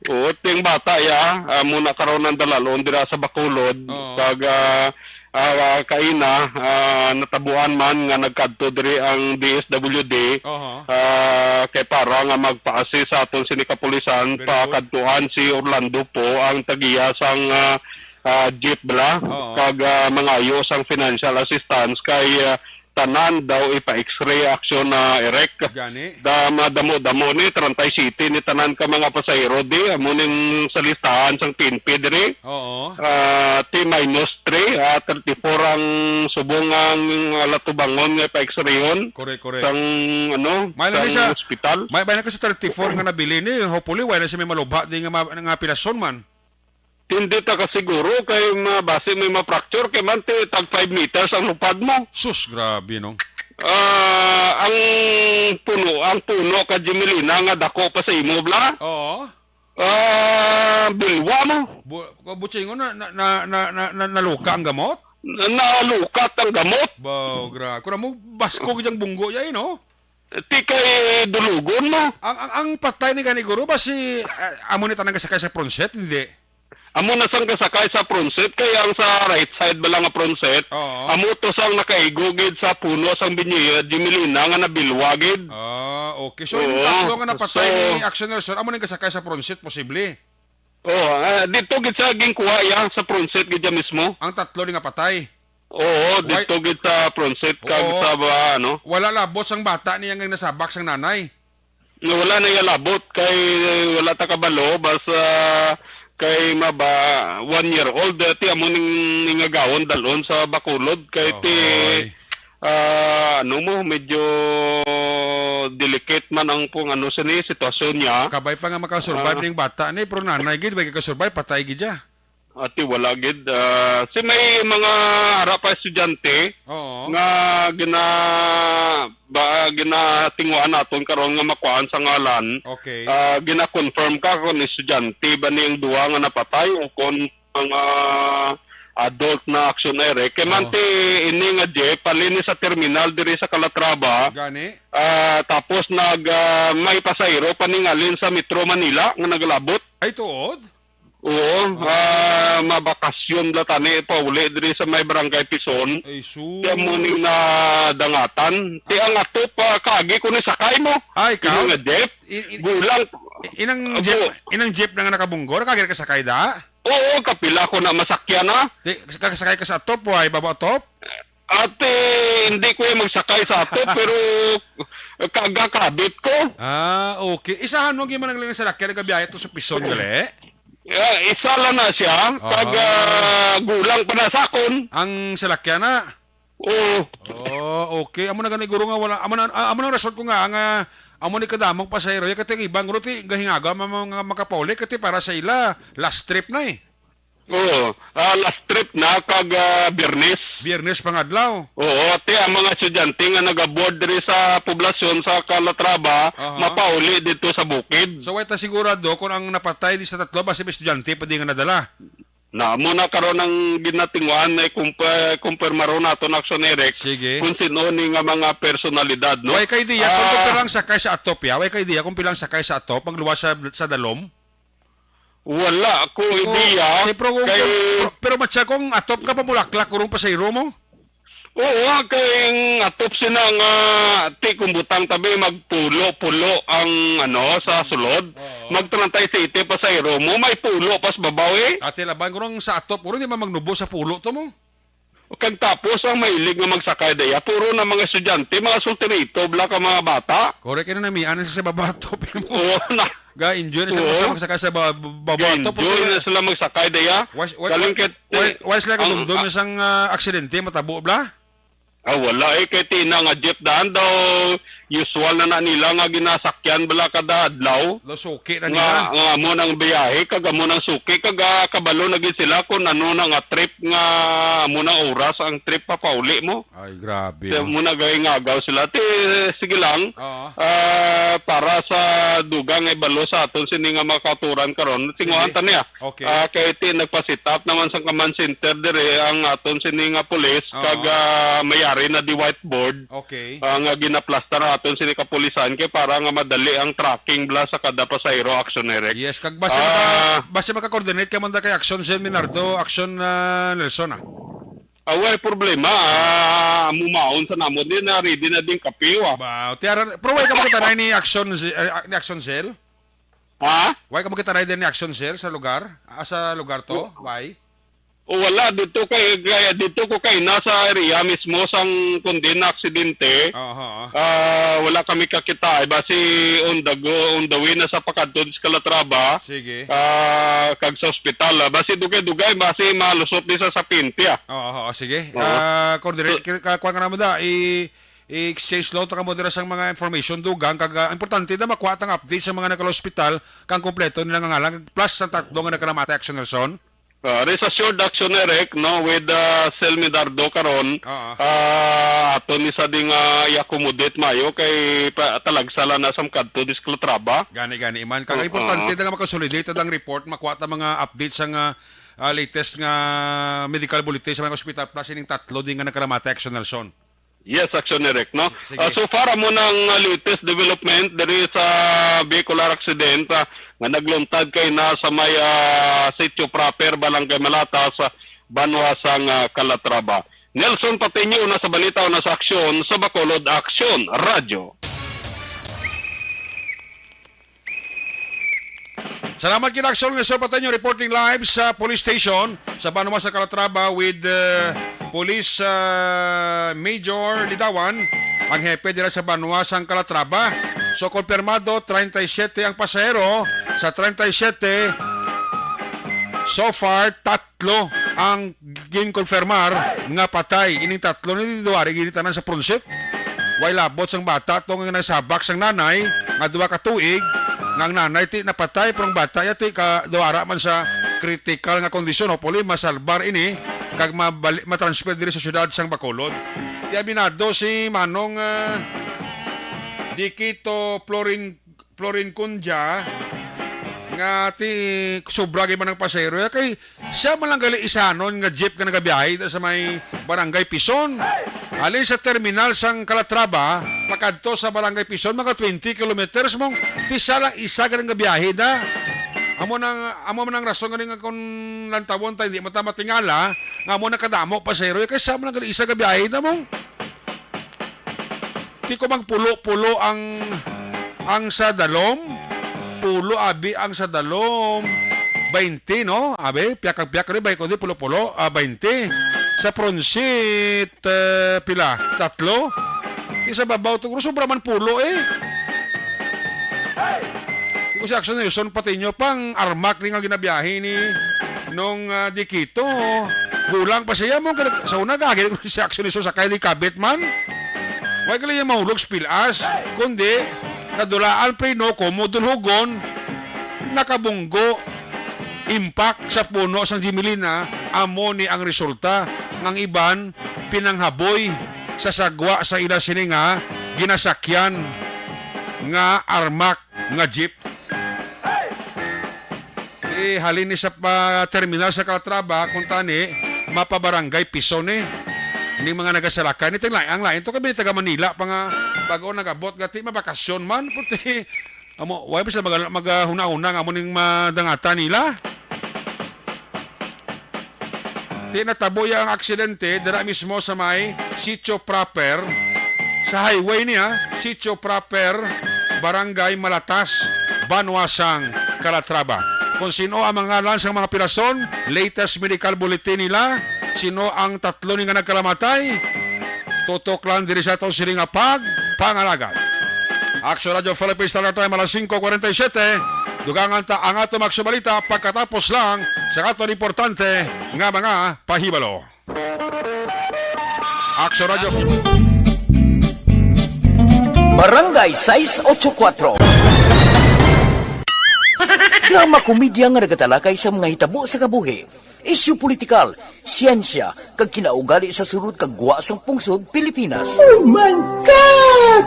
Oo, ting bata ya, ah, muna karon ang dalalon dira sa Bacolod. Oo. Kag, ah, Ah, kaina, ah, natabuan man nga nagkadto diri ang D S W D, Aha. ah, kay para nga magpa-assist sa aton sini kapulisan, Very good. pakadtuan si Orlando po ang tagiya sang, ah, ah, jeep bala, Oo. kag, ah, mangayo sang financial assistance kay, ah, tanan daw ipa-X-ray action na erek. Gani. Da madamo-damo ni treinta y siete ni tanan ka mga pasahero di amo ning sa listahan sang P N P diri. Oo. Ah, ti minus three, ah, thirty-four ang subong ang, ah, latubangon nga pa-X-rayhon Correct, correct. sang, ano, May lang sang siya, ospital. may, may lang kasi thirty-four nga nabili ni. Hopefully, wala na siya may malubha di nga, ma- nga pilason man. Hindi ta kasiguro kay mabase may ma-fracture kay man ti tag five meters ang lupad mo. Sus, grabe, no? Ah, ang puno, ang puno ka Jimelina nga dako pa sa imo, bla? Oo. Ah, bilwa mo. Bu-, ko-, butsingon na, na, na, na, na, na, naluka ang gamot? Na-, nalukat ang gamot. Baw, gra-, kung mo, basko gyang bunggo yay, no? Ti kay dulugon mo. Ang, ang, ang patay ni gani guro ba si, ah, amo ni tanang kasakay sa pronset? Hindi. Amo na sang kasakay sa pronset, kay ang sa right side ba lang nga pronset, Oo. amo to sang nakaigo gid sa puno sang binyi-, Jimelina nga nabilwa gid. Ah, okay. So, yung Oo. tatlo nga napatay So ni Action Nelson, amo nang kasakay sa pronset, posible? Oo, ah, dito gid sa ginkuha iya, sa pronset gid iya mismo. Ang tatlo ni nga patay? Oo, Why? dito gid sa pronset kag Oo. sa ba, ano? Wala labot sang bata niya nga nasabak sang nanay? Nga wala na iya labot kay wala ta kabalo, basta kay maba one year old, eh, ti amo ning ingagawon dalon sa Bacolod kay ti, Oy. ah, ano mo, medyo delicate man ang kung ano sini sitwasyon niya. Kabay pa nga makasurvive Ah. ning bata ni, pero nanay gid, way ka survive, patay gid siya. Ati wala gid, ah, si may mga ara pa estudyante Oo. nga gina-, ba, ginatinguan naton karon nga makuhaan sa ngalan. Okay. Ah, gina-confirm ka kung estudyante ba ni ang duha nga napatay o kung mga adult na action ere. Kay man Oo. ti ini nga jeep, pali ni sa terminal diri sa Calatrava. Gani? Ah, tapos nag, ah, may pasahero paningalin sa Metro Manila nga naglabot. Ay, tuod? Oo, ah, mabakasyon la tani pauli diri sa may barangay Pison. Ay, sus. Kaya mo ning nadangatan. Ti ang ato pa kaagi ko ni sakay mo. Ay, ikaw? Ini nga jeep. I-, i-, Gulang. inang Abo. jeep, inang jeep na nga nakabunggo, nakagir ka sakay da? Oo, kapila ko na masakyan na. Ti, ka-, sakay ka sa atop, way, baba atop? Ate, hindi ko yung magsakay sa atop, pero kagakabit ko. Ah, okay. Isahan mo, gima nang lang sa lakyan, nagkabiyahe to sa Pison, gali? Eh, isa lang na siya. Aha. Kag, ah, gulang pa na sa akon. Ang salakyan na? Oo. Oh, okay. Amo na gani, guro, nga wala. Amo na, ah, amo na ang result ko nga, nga amo ni kadamong pasahero. Ya, kati ang iba, guro, ti, gahingaga, ma-, ma-, nga makapauli, kati para sa ila, last trip na eh. Oo. Ah, last trip na, kag, ah, Biyernes. Biyernes pangadlaw. Oo, ti, ang mga estudyante nga nagaboard diri sa poblasyon sa Calatrava, Aha. mapauli dito sa bukid. So, way ta sigurado kung ang napatay di sa tatlo, basi may estudyante pa di nga nadala? Na, amo na karon ang ginatinguan ay kumpa-, kumpirmaron nato na action, Eric, Sige. kung sino ni nga mga personalidad, no? Way kay diya, so, Ah. kung pilang sakay sa atop, ya? Way kay diya kung pilang sakay sa atop, magluwas sa, sa dalom? Wala ko Pero, ideya. eh, pero kung, Kay pero, pero matsa kung atop ka pa, mulaklak, kurong pasahero mo? Oo, kay ang atop sina nga, ti, kung butang tabi, magpulo-pulo ang, ano, sa sulod. Oo. Mag treinta y siete pasahero mo, may pulo pas babaw, eh. Ate Laban, kurong sa atop, kurong di man magnubo sa pulo to mo. Kag tapos, ang mailig nga magsakay daya, puro na mga estudyante, mga solterito, bla ka mga bata. Correct, yun na, may ano sa baba atop mo. Oo, na. Ga-enjoy na sila Oo. sa magsakay sa ba-, baba atop, Enjoy okay. na sila magsakay daya. Why, why, Galing why, kay why, why sila ang, kadumdum ang, isang, ah, aksidente, matabo, bla? Ah, wala eh. Kay tina nga jeep daan daw, usual na na nila nga ginasakyan bala kada adlaw. Daw suki na Nga, nila. nga amo nang biyahe, kag amo nang suki, kag, ah, kabalo na gid sila kung ano na nga trip nga amo nang oras ang trip papauli mo. Ay, grabe, Kaya no? mo na gay ngagaw sila. Ti, sige lang. Oo. Ah, para sa dugang nga ibalo sa aton sini nga mga kauturan karon, tinguhan Sige. ta niya. Okay. Ah, kay ti nagpa-set up naman sa command center dire ang aton sini nga pulis, Oo. kag, ah, mayari na di whiteboard, Okay. ah, nga ginaplastar aton sini kapulisan kay para nga madali ang tracking bala sa kada pasahero, action, Eric. Yes, kag basi Ah. maka-, basi maka-coordinate ka man da kay Action Zen Minardo, Action, ah, Nelson, ah. Ah, way problema. Ah, mumaon sa namon din na ready na din kape, ah. Ba, tiara, pero way ka magkataray ni Action Z-, eh, ni Action Cell? Ha? Way ka magkataray din ni Action Cell sa lugar? Ah, sa lugar to? Way? O, wala. Dito kay, kaya dito ko kay nasa area mismo sang kundi na aksidente. Aha. Ah, wala kami kakita. Basi on the go, on the way na sa pakadto sa Calatrava. Sige. Ah, kag sa ospital. Ah, basi dugay-dugay, basi malusot di sa sapinti, ah. Oo, oo, sige. Oo. Ah, coordinate, So ka, kuwan ka naman da, i, i-exchange law ta kamo dira sang mga information dugang kag, ah, importante na makuha tang update sa mga nagkala-ospital kang kompleto nilang ngalan plus sa tatlo nga nagkalamatay, Action Nelson. Ah, rest assured, Action Eric, no, with, ah, Sel Medardo karon, Oo. ah, ato ni sa ding, ah, i-accommodate mayo kay pa, talagsa lang na sa makadto dis Calatrava. Gani, gani man. Kag Oo. importante na nga makasolidate ang report, makuha ta mga updates sa nga, ah, latest nga medical bulletin sa mga ospital plus ining tatlo din nga nagkalamatay, Action Nelson. Yes, Action Eric, no? Sige. Ah, so far, amo nang, ah, latest development diri sa vehicular accident, ah, nga nagluntad kay na sa may, ah, sitio proper, Barangay Malatas, ah, banwa sang, ah, Calatrava. Nelson Patiño na sa balita o na sa aksyon sa Bacolod Action Radio. Salamat gid, Action Nelson Patiño, reporting live sa police station sa banwa sa Calatrava with, uh, Police, uh, Major Lidawan, ang hepe dira sa banwa sang Calatrava. So, konfirmado, treinta y siete ang pasahero. Sa treinta y siete, so far, tat-, tatlo ang ginkonfirmar nga patay. Ining tatlo ni duwari gini tanan sa Pronsit. Way labot sang bata to nga nagsabak sang nanay nga duha ka tuig, nga ang nanay ti napatay, pero ang bata ya ti ka duwara man sa critical nga kondisyon. Hopefully, masalbar ini kag mabali-, matransfer diri sa siyudad sang Bacolod. Ti aminado si Manong, ah, Dikito Florin Florin Cundia, nga ti sobra gid man ang pasahero, ya kay siya man lang gali isanon nga jeep nga nagabiyahe sa may Barangay Pison. Halin sa terminal sang Calatrava, pakadto sa Barangay Pison, mga twenty kilometers mong ti siya lang isa ka nagabiyahe na. Amo nang, amo man ang rason gani nga kung lantawon tayo, hindi mo ta matingala, nga amo nakadamo pasahero, ya kay siya man lang gali isa ka biyahe na mong. Ti ko magpulo-pulo ang, ang sa dalom. Pulo abi ang sa dalom. Baynte, no? Abi, piyak ang piyak, rin, bay, kundi pulo-pulo, ah, baynte. Sa Pronsit, eh, pila? Tatlo? Ti sa babaw, to, sobra man pulo, eh. Ti ko si Action Nelson, pati nyo pang armak rin ang ginabiyahe ni nung, ah, Dikito. Gulang pa siya mo, sa una, gagi si Action Nelson, sakay ni Kabit man. Way gali niya mahulog sa pilas, kundi nadulaan preno, komo dulhugon, nakabunggo, impact sa puno sang Jimilina, amo ni ang resulta nga ang iban pinanghaboy sa sagwa sa ila sini nga ginasakyan nga armak nga jeep. Ti halin ni sa pa-, terminal sa Calatrava, kung tani, mapabarangay Pison, eh. Ning mga nagasalakay, ni tinglayan, ang lain to, kami taga Manila pa nga, bago nag-abot, gati, mabakasyon man, puti, amo, way pa sila mag-, maghuna-huna nga amo ning madangatan nila. Ti natabo ya ang aksidente dira mismo sa may Sitio Proper, sa highway niya, Sitio Proper, Barangay Malatas, Banwa sang Calatrava. Kung sino ang mga ngalan sang mga pirason, latest medical bulletin nila, sino ang tatlo ni nga nagkalamatay, tutok lang diri sa ato sini nga pag-, pangalagad. Action Radio Philippines Standard Time, alas singko kwarenta y siyete. Dugangan ta ang ato magsubalita pagkatapos lang sa aton importante nga mga pahibalo. Action Radio. Barangay sais ocho kuatro. Drama komedya nga nagatalakay sa mga hitabo sa kabuhi, isyu politikal, siyensya, kag kinaugali sa sulod kag gwa sang pungsod Pilipinas. Oh my God!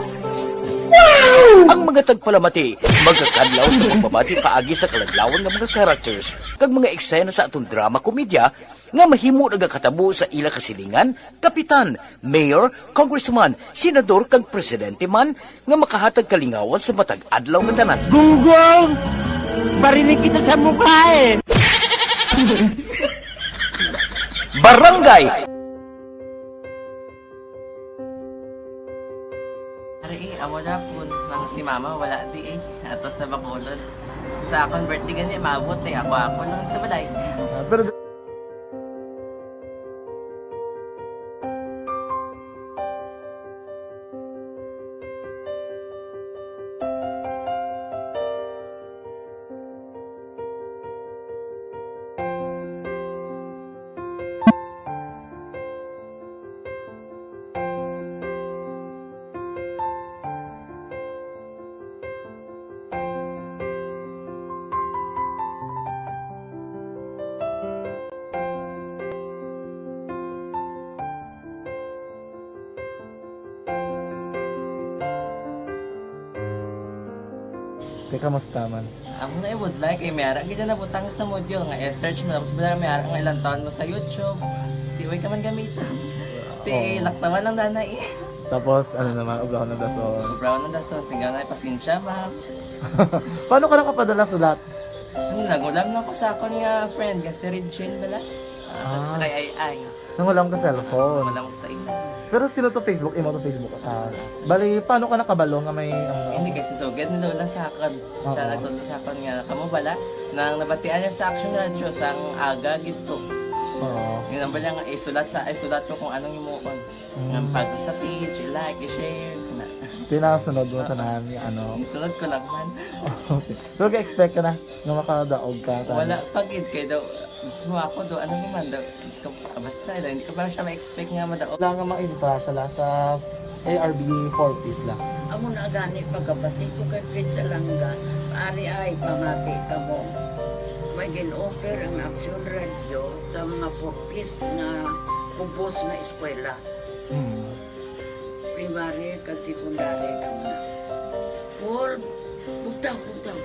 Wow! Ang mga tagpalamati magakadlaw sa pagbabati paagi sa kaladlawan nga mga characters kag mga eksena sa aton drama komedya nga mahimo nagakatabo sa ila kasilingan, kapitan, mayor, congressman, senador, kag presidente man nga makahatag kalingawan sa matag adlaw nga tanan. Gunggong! Barinig kita sa mukha eh! Barangay Si mama wala di eh. Ato sa Bacolod. Sa akong birthday gani, maabot eh. Ako-ako lang sa balay. Ah, pero Te, kamusta man? Amo na ibudlay kay may ara gid na nabutang sa module nga i-search mo, tapos bala may ara nga ilang taon mo sa YouTube. Di way ka man gamiton. Ti Oo. Laktawan lang dana eh. Tapos, ano naman, ubrahon ng dason. Ubrahon ng dason, singgaw na pasensya, ma'am. Paano ka nakapadala sulat? Ano, nagulam lang ko sa akon nga friend nga si Regine bala. Ah, Ah. Sa kay Ay Ay. Nangulam ka cellphone. Wala mo sa imo. Pero sino to Facebook? Imo to Facebook? Ah, bali, paano ka nakabalo nga may, ano? Hindi, kay si Sugad ni Lola sa akon. Siya Oo. Nagtudlo sa akon nga, kamo bala, nang nabatian niya sa Action Radio, sang aga gid to. Oo. Yun ang bala nga, isulat sa, isulat ko kung anong imuon. Mm. Nga pag sa page, i-like, i-share, na. Tinasunod mo Oo. Tanan nga, ano? Isunod ko lang man. Okay. Pero ga-expect ka na nga makadaog ka, tanan? Wala pa gid, kay daw, mismo ako daw, ano naman daw, Diyos ko, ah, basta, hindi ko pa siya ma-expect nga madaog. Wala nga maintra siya la sa A R B four Ps la. Amo na gani pagkabati ko kay Fred Salanga, ari ay pamati kamo. May gin-offer ang Action Radio sa mga four Ps nga ubos nga eskwela. Hmm. Primary kag secondary lang na. Paul, bugtaw, bugtaw.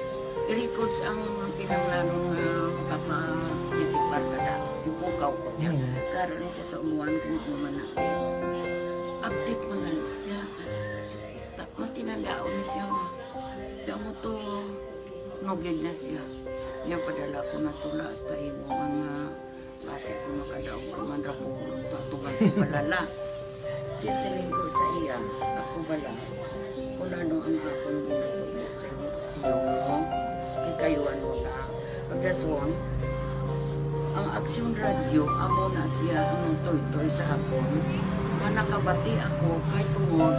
I-records ang kinahanglanon nga makaparticipar ka na. Ipukaw ko niya. Mm. Karon ni sa sa umuan kung ano man natin. Update man na siya. Ta-, matinandaon na siya nga. Kaya mo to, nugid na siya. Niya padala ko na tula hasta imo mga Basi kung makadaog ka man ra po, tatugan ko bala la. Di siling ko sa iya, ako bala, kung ano ang akong ginatubod sa imo, tiyo mo, kay kayuan mo na. Pagkaswang, ang Aksyon Radio, amo na siya ang nagtoytoy sa akon. Nga nakabati ako, kay tungod,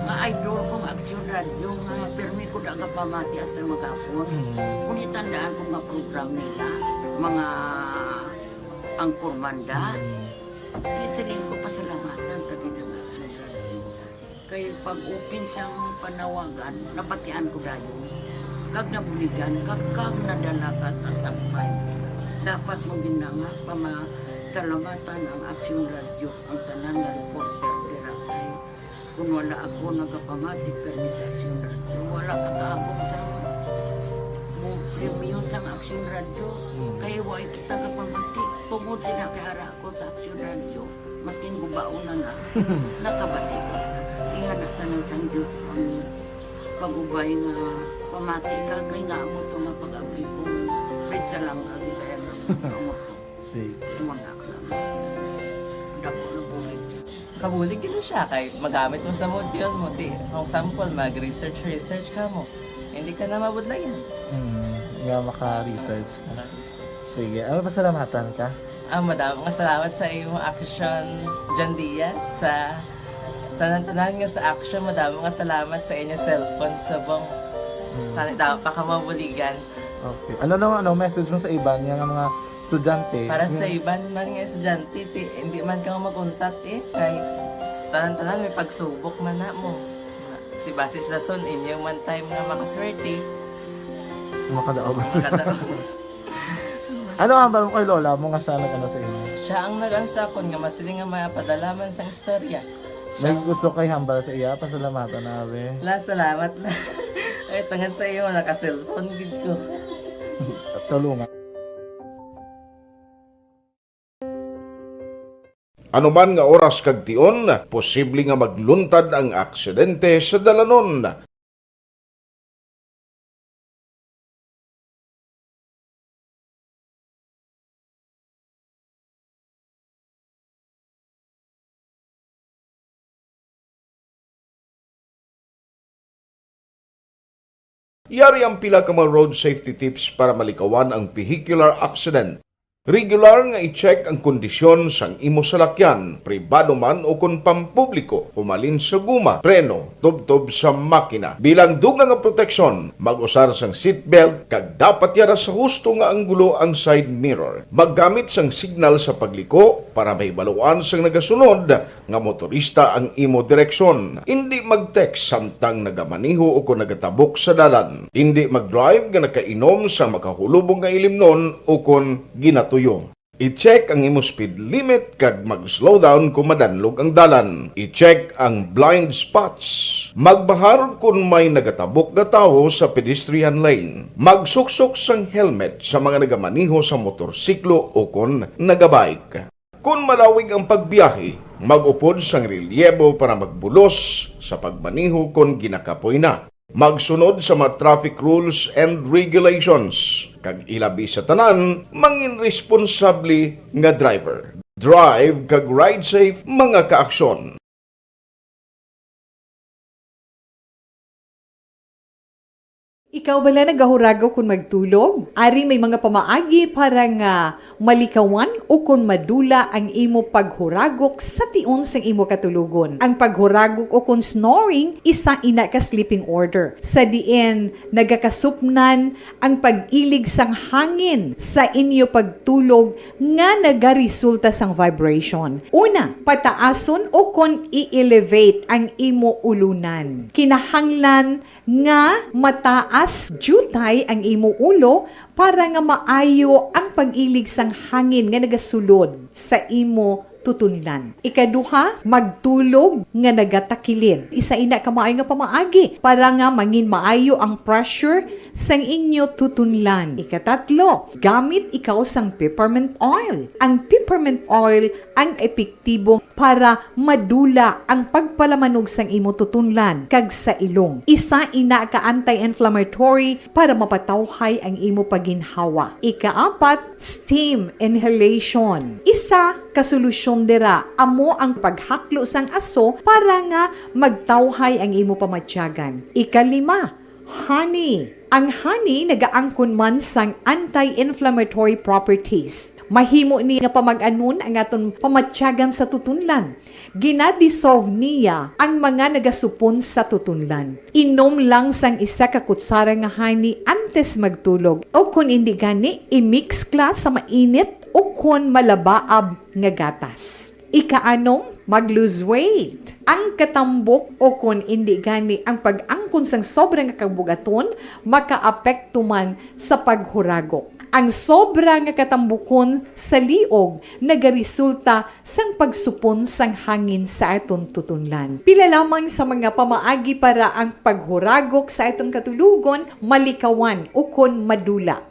nga idol kong Aksyon Radio, nga pirmi ko da nga pamati hasta maghapon. Mm. Kung itandaan ko nga program nila, mga Ang Kurmanda. Mm. Kaya siling ko, pasalamatan ta gid ang Action Radio. Kay pag-open sang panawagan, nabatian ko dayon. Kag nabuligan, kag, kag nadala ka sa tampay. Dapat mo gid na nga pamasalamatan ang Action Radio, ang tanan nga reporter dira kay Kung wala ako nagapamati permi sa Aksyon Radio, wala ka kaabot sa mo premyo sang Aksyon Radio. Hmm. Kay wa kita gapamati. Tungod sila kay ara ako sa Aksyon Radio, maskin gubaon na na, nakabati ko. Ingana tanan sang Diyos ang pag-ubay nga pamati ka, kay nga amo to nga pag-abli ko, Fred Salanga, gid kaya nga amo to. Sige. Imo na, dako na bulig. Kabulig gid na siya kay magamit mo sa module mo, di, for example, mag-research, research ka mo. Hindi ka na mabudlayan. Mm, nga maka-research ka. Maka-research. Sige, ano, pasalamatan ka? Ah, madamo nga salamat sa imo Action, John Diaz, sa tanan-tanan nga sa Action, madamo nga salamat sa inyo cellphone subong. Mm. Tani, dapat pa ka mabuligan. Okay. Ano naman, ano, message mo sa iban nga, nga mga estudyante? Para sa Yung iban man nga estudyante, ti, hindi man ka mag-untat eh. Kay tanan-tanan may pagsubok man na mo. Ti, base sa dason, inyo man time nga makaswerte. Makadaog. Makadaog. Ano ang hambal mo kay lola mo nga siya nag-ano sa inyo? Siya ang nag-ano sa akon nga masiling nga mapadala man sang istorya. May gusto kay hambal sa iya, pasalamatan na, abi. La, salamat na. Ay, tungod sa iyo, naka-cellphone gid ko. Tulungan. Anuman nga oras kag tion, posible nga magluntad ang aksidente sa dalanon. Yari ang pila ka mga road safety tips para malikawan ang vehicular accident. Regular nga i-check ang kondisyon sang imo salakyan, pribado man o kon pampubliko, humalin sa guma, preno, tubtob sa makina. Bilang dugang nga proteksyon, mag-usar sang seatbelt kag dapat yara sa husto nga anggulo ang side mirror. Maggamit sang signal sa pagliko para mahibaluan sang nagasunod nga motorista ang imo direksyon. Indi mag-text samtang nagamaneho o kon nagatabok sa dalan. Indi mag-drive nga nakainom sa makahulubong nga ilimnon o kon ginatuyo. I-check ang imo speed limit kag mag-slow down kon madanlog ang dalan. I-check ang blind spots. Magbahar kon may nagatabok nga tawo sa pedestrian lane. Magsuksok sang helmet sa mga nagamaneho sa motorsiklo o kon nagabike. Kon malawig ang pagbiyahe, mag-upod sang relyebo para magbulos sa pagmaneho kon ginakapoy na. Magsunod sa mga traffic rules and regulations, kag ilabi sa tanan, mangin responsable nga driver. Drive kag ride safe, mga kaaksyon. Ikaw bala nagahuragok kon magtulog? Ari may mga pamaagi para nga malikawan o kon madula ang imo paghuragok sa tion sang imo katulogon. Ang paghuragok o kon snoring, isa ina ka sleeping order, sa diin nagakasupnan ang pag-ilig sang hangin sa inyo pagtulog nga nagaresulta sang vibration. Una, pataason o kon i-elevate ang imo ulunan. Kinahanglan nga mataas diutay ang imo ulo para nga maayo ang pag-ilig sang hangin nga nagasulod sa imo tutunlan. Ikaduha, magtulog nga nagatakilid. Isa ina ka maayo nga pamaagi para nga mangin maayo ang pressure sang inyo tutunlan. Ikatatlo, gamit ikaw sang peppermint oil. Ang peppermint oil ang epektibo para madula ang pagpalamanog sang imo tutunlan kag sa ilong. Isa ina ka anti-inflammatory para mapatawhay ang imo paginhawa. Ikaapat, steam inhalation. Isa ka solusyon dira amo ang paghaklo sang aso para nga magtawhay ang imo pamatyagan. Ikalima, honey. Ang honey nagaangkon man sang anti-inflammatory properties. Mahimo ni nga pamag-anon ang aton pamatyagan sa tutunlan. Ginadissolve niya ang mga nagasupon sa tutunlan. Inom lang sang isa ka kutsara nga honey antes magtulog, o kon indi gani, i-mix kla sa mainit o kon malabaab nga gatas. Ikaanom, mag-lose weight. Ang katambok o kon indi gani ang pag-angkon sang sobra nga kabug-aton makaapekto man sa paghuragok. Ang sobra nga katambukon sa liog nagaresulta sang pagsupon sang hangin sa aton tutunlan. Pila lamang sa mga pamaagi para ang paghuragok sa aton katulogon malikawan ukon madula.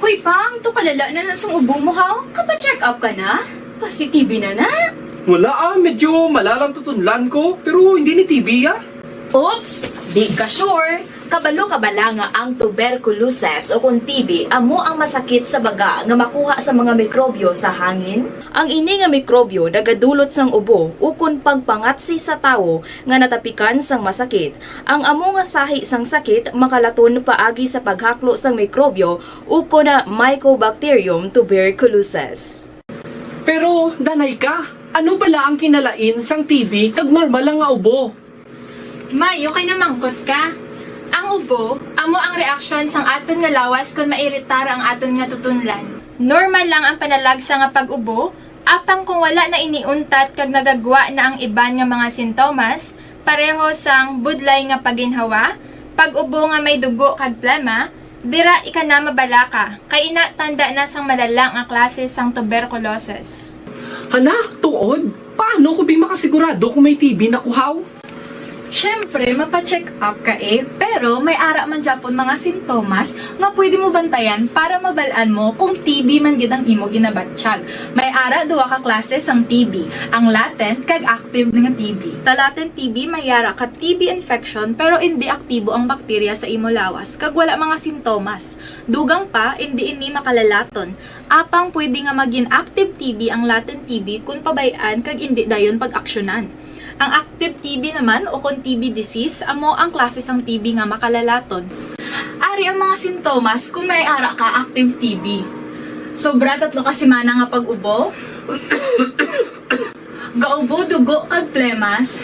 Hoy, Pang, to kalala na na sang ubo mo, ha? Kapa-check up ka na? Positive na na? Wala, ah, medyo malalang tutunlan ko, pero hindi ni T B, ah. Oops! Di ka sure? Kabalo ka bala nga ang tuberculosis o kon T B amo ang masakit sa baga nga makuha sa mga mikrobyo sa hangin? Ang ini nga mikrobyo nagadulot sang ubo ukon pagpangatsi sa tawo nga natapikan sang masakit. Ang amo nga sahi sang sakit makalaton paagi sa paghaklo sang mikrobyo ukon Mycobacterium tuberculosis. Pero, danay ka, ano bala ang kinalain sang T B kag normal lang nga ubo? May, okay na mangkot ka. Ang ubo, amo ang reaksyon sang aton nga lawas kon mairitar ang aton nga tutunlan. Normal lang ang panalagsa nga pag-ubo, apang kung wala na ini untat kag nagagwa na ang iban nga mga sintomas, pareho sang budlay nga paginhawa, pag-ubo nga may dugo kag plema, dira ika na mabalaka, kay ina tanda na sang malala nga klase sang tuberculosis. Hala, tuod? Paano ko bi makasigurado kung may T B na ko, haw? Syempre, mapa-check up ka eh, pero may ara man gyapon mga sintomas nga pwede mo bantayan para mabal-an mo kung T B man gid ang imo ginabatyag. May ara duha ka klase sang T B, ang latent kag active nga T B. Sa latent T B, may ara ka T B infection pero indi aktibo ang bakterya sa imo lawas kag wala mga sintomas. Dugang pa, indi ini makalalaton. Apang pwede nga magin active T B ang latent T B kon pabay-an kag indi dayon pag-aksyonan. Ang active T B naman o kon T B disease amo ang klase sang T B nga makalalaton. Ari ang mga sintomas kon may ara ka active T B. Sobra tatlo ka semana nga pag-ubo, gaubo dugo kag plemas,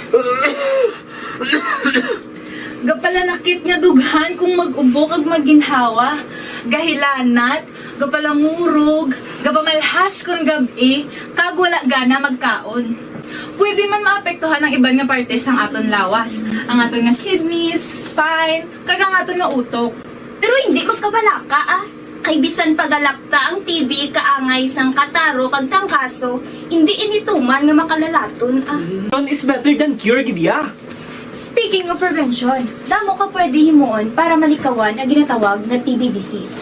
gapalanakit nga dughan kung mag-ubo kag maginhawa, gahilanat, gapalangurog, gapamalhas kon gab-i, kag wala gana magkaon. Pwede man maapektuhan ang iban nga parte sang aton lawas, ang aton nga kidneys, spine, kag ang aton nga utok. Pero hindi magkabalaka, ah. Kay bisan pagalapta ang T B kaangay sang kataro kag trangkaso, hindi ini tuman nga makalalaton, ah. Prevention is better than cure, gid ya. Speaking of prevention, damo ka pwede himuon para malikawan ang ginatawag nga T B disease.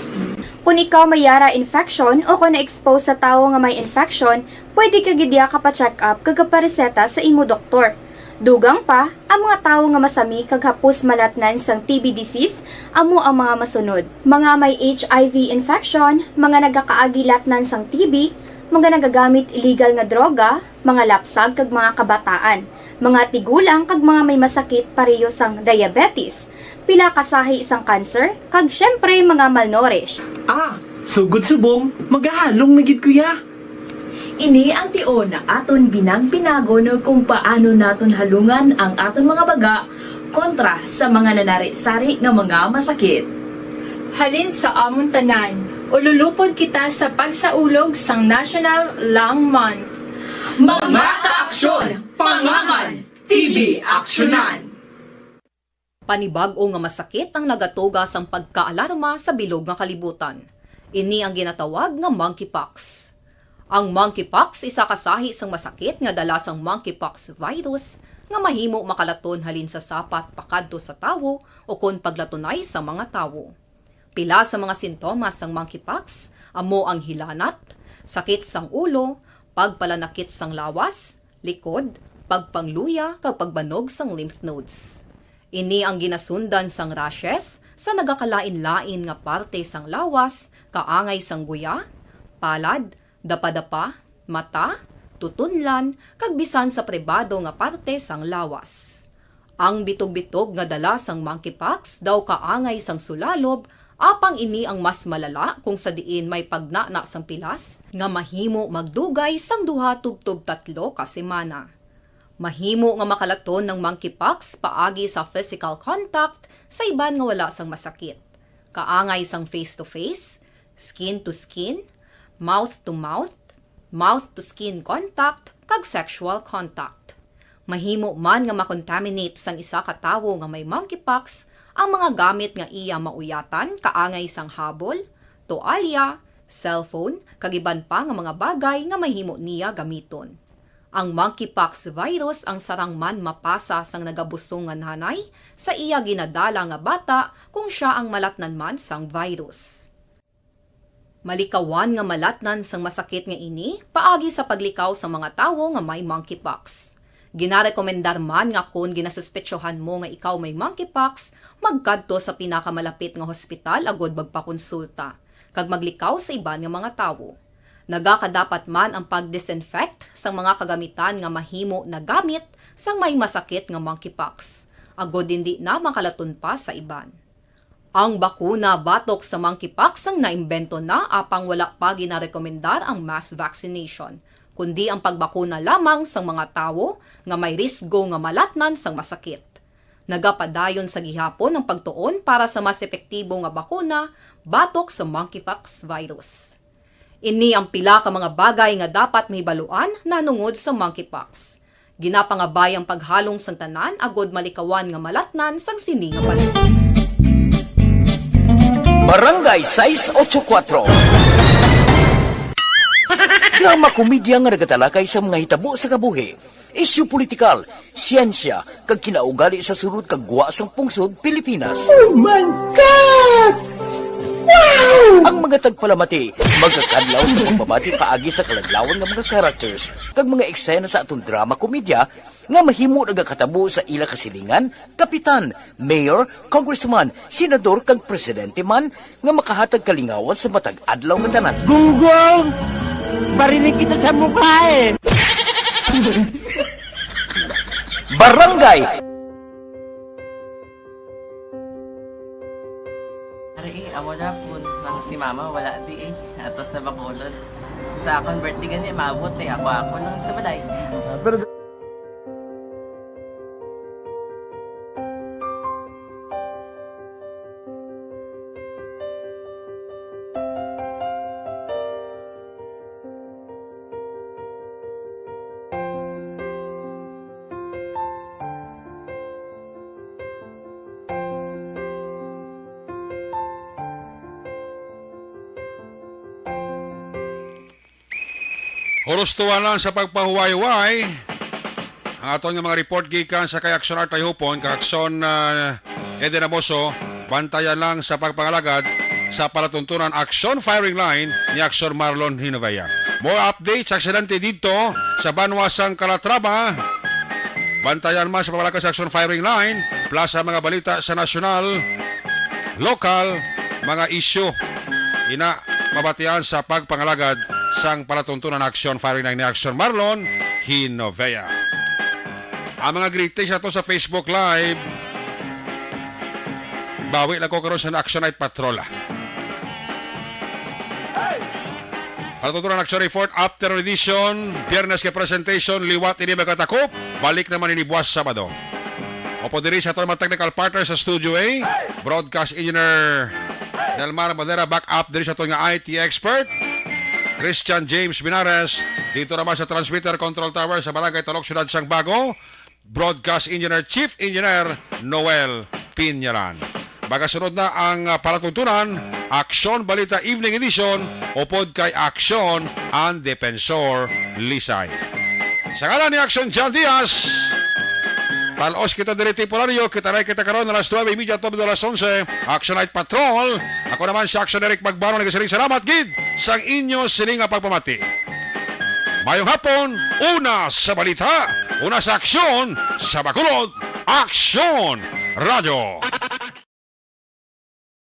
Kung ikaw may yara infection o kung na-expose sa tawo nga may infection, pwede ka gid ya kapa-check up kag kapareseta sa imo doktor. Dugang pa, ang mga tawo nga masami kag hapos malatnan sang T B disease amo ang mga masunod: mga may H I V infection, mga nagakaagi latnan sang T B, mga nagagamit illegal nga droga, mga lapsag kag mga kabataan, mga tigulang kag mga may masakit pareho sang diabetes, pila ka sahi sang cancer, kag syempre mga malnourished. Ah, sugod subong, magahalong na gid ko ya. Ini ang tion nga aton binag-binagon kung paano naton halungan ang aton mga baga kontra sa mga nanari-sari nga mga masakit. Halin sa amon tanan, ululupod kita sa pagsaulog sang National Lung Month. Mga kaaksyon, pangaman, T B aksyonan! Panibag-o nga masakit ang nagatuga sang pagkaalarma sa bilog nga kalibutan. Ini ang ginatawag nga monkeypox. Ang monkeypox isa ka sahi sang masakit nga dala sang monkeypox virus nga mahimo makalaton halin sa sapat pakadto sa tawo ukon paglatunay sa mga tawo. Pila sa mga sintomas sang monkeypox amo ang hilanat, sakit sang ulo, pagpalanakit sang lawas, likod, pagpangluya, kag pagbanog sang lymph nodes. Ini ang ginasundan sang rashes sa nagakalain-lain nga parte sang lawas, kaangay sang guya, palad, dapadapa, mata, tutunlan, kag bisan sa pribado nga parte sang lawas. Ang bitog-bitog nga dala sang monkeypox daw kaangay sang sulalob, apang ini ang mas malala kung sa diin may pagnana sang pilas nga mahimo magdugay sang duha tubtob tatlo ka semana. Mahimo nga makalaton ang monkeypox paagi sa physical contact sa iban nga wala sang masakit, kaangay sang face-to-face, skin-to-skin, mouth-to-mouth, mouth-to-skin contact, kag sexual contact. Mahimo man nga makontaminate sang isa ka tawo nga may monkeypox ang mga gamit nga iya mauyatan, kaangay sang habol, toalya, cellphone, kag iban pa nga mga bagay nga mahimo niya gamiton. Ang monkeypox virus ang sarang man mapasa sang nagabusong nga nanay sa iya ginadala nga bata kung sia ang malatnan man sang virus. Malikawan nga malatnan sang masakit nga ini paagi sa paglikaw sa mga tawo nga may monkeypox. Ginarekomendar man nga kon ginasuspetsohan mo nga ikaw may monkeypox, magkadto sa pinakamalapit nga hospital agud magpakonsulta kag maglikaw sa iban nga mga tawo. Nagakadapat man ang pag-disinfect sang mga kagamitan nga mahimo nagamit sang may masakit nga monkeypox, agud indi na makalaton pa sa iban. Ang bakuna batok sa monkeypox ang naimbento na, apang wala pa ginarekomendar ang mass vaccination, kundi ang pagbakuna lamang sang mga tawo nga may risgo nga malatnan sang masakit. Nagapadayon sa gihapon ang pagtuon para sa mas epektibo nga bakuna batok sa monkeypox virus. Ini ang pila ka mga bagay nga dapat mahibaluan nahanungod sa monkeypox. Ginapangabay ang paghalong sang tanan agud malikawan nga malatnan sang sini nga panahon. Barangay sais ocho kuwatro. Drama komedya nga nagatalakay sa mga hitabo sa kabuhi. Isyu politikal, siyensya, kag kinaugali sa sulod kag gwa sang pungsod Pilipinas. Oh my God! Wow! Ang mga tagpalamati magakadlaw sa pagbabati paagi sa kaladlawan nga mga characters kag mga eksena sa aton drama komedya nga mahimo nagakatabo sa ila kasilingan, kapitan, mayor, congressman, senador, kag presidente man nga makahatag kalingawan sa matag adlaw nga tanan. Gunggong! Barinig kita sa mukha eh! Barangay! Ari eh, amo na po nang si mama wala di eh. Ato sa Bacolod. Sa akong birthday gani, maabot eh. Ako, ako lang sa balay. Ah, pero Hurustuhan lang sa pagpahuway-huway ang aton nga mga report gikan sa kay Action Art Tayhupon, kay Action, ah, Eden Amoso. Bantayan lang sa pagpangalagad sa palatuntunan Action Firing Line ni Action Marlon Hinovea. More updates, aksidente didto sa banwa sang Calatrava. Bantayan man sa pagpangalagad sa Action Firing Line, plus ang mga balita sa nasyonal, lokal, mga isyu. Ina, mabatian sa pagpangalagad sang palatuntunan Action Firing Line ni Action Marlon Hinovea. Ang mga greetings ato sa Facebook Live. Bawi lang ko karon sa Action Night Patrol, ah. Palatuntunan Action Report, after edition, Biyernes kay presentation, liwat ini magatakop, balik naman ini buwas Sabado. Upod diri sa aton mga technical partner sa Studio A, Broadcast Engineer Nelmar Madera, back up diri sa aton nga I T expert, Christian James Binares, dito naman sa transmitter control tower sa Barangay Talok, Siyudad sang Bago, Broadcast Engineer, Chief Engineer Noel Pinyalan. Magasunod na ang, ah, palatuntunan, Aksyon Balita Evening Edition, upod kay Aksyon ang Defensor Lisay. Sa ngalan ni Aksyon John Diaz, talos kita diri temporaryo, kita na kita karon alas nuebe y media, tubtob alas onse, Action Night Patrol. Ako naman si Action Eric Magbaro, nagasiling salamat gid sang inyo sini nga pagpamati. Mayong hapon, una sa balita, una sa aksyon, sa Bacolod, Aksyon Radyo.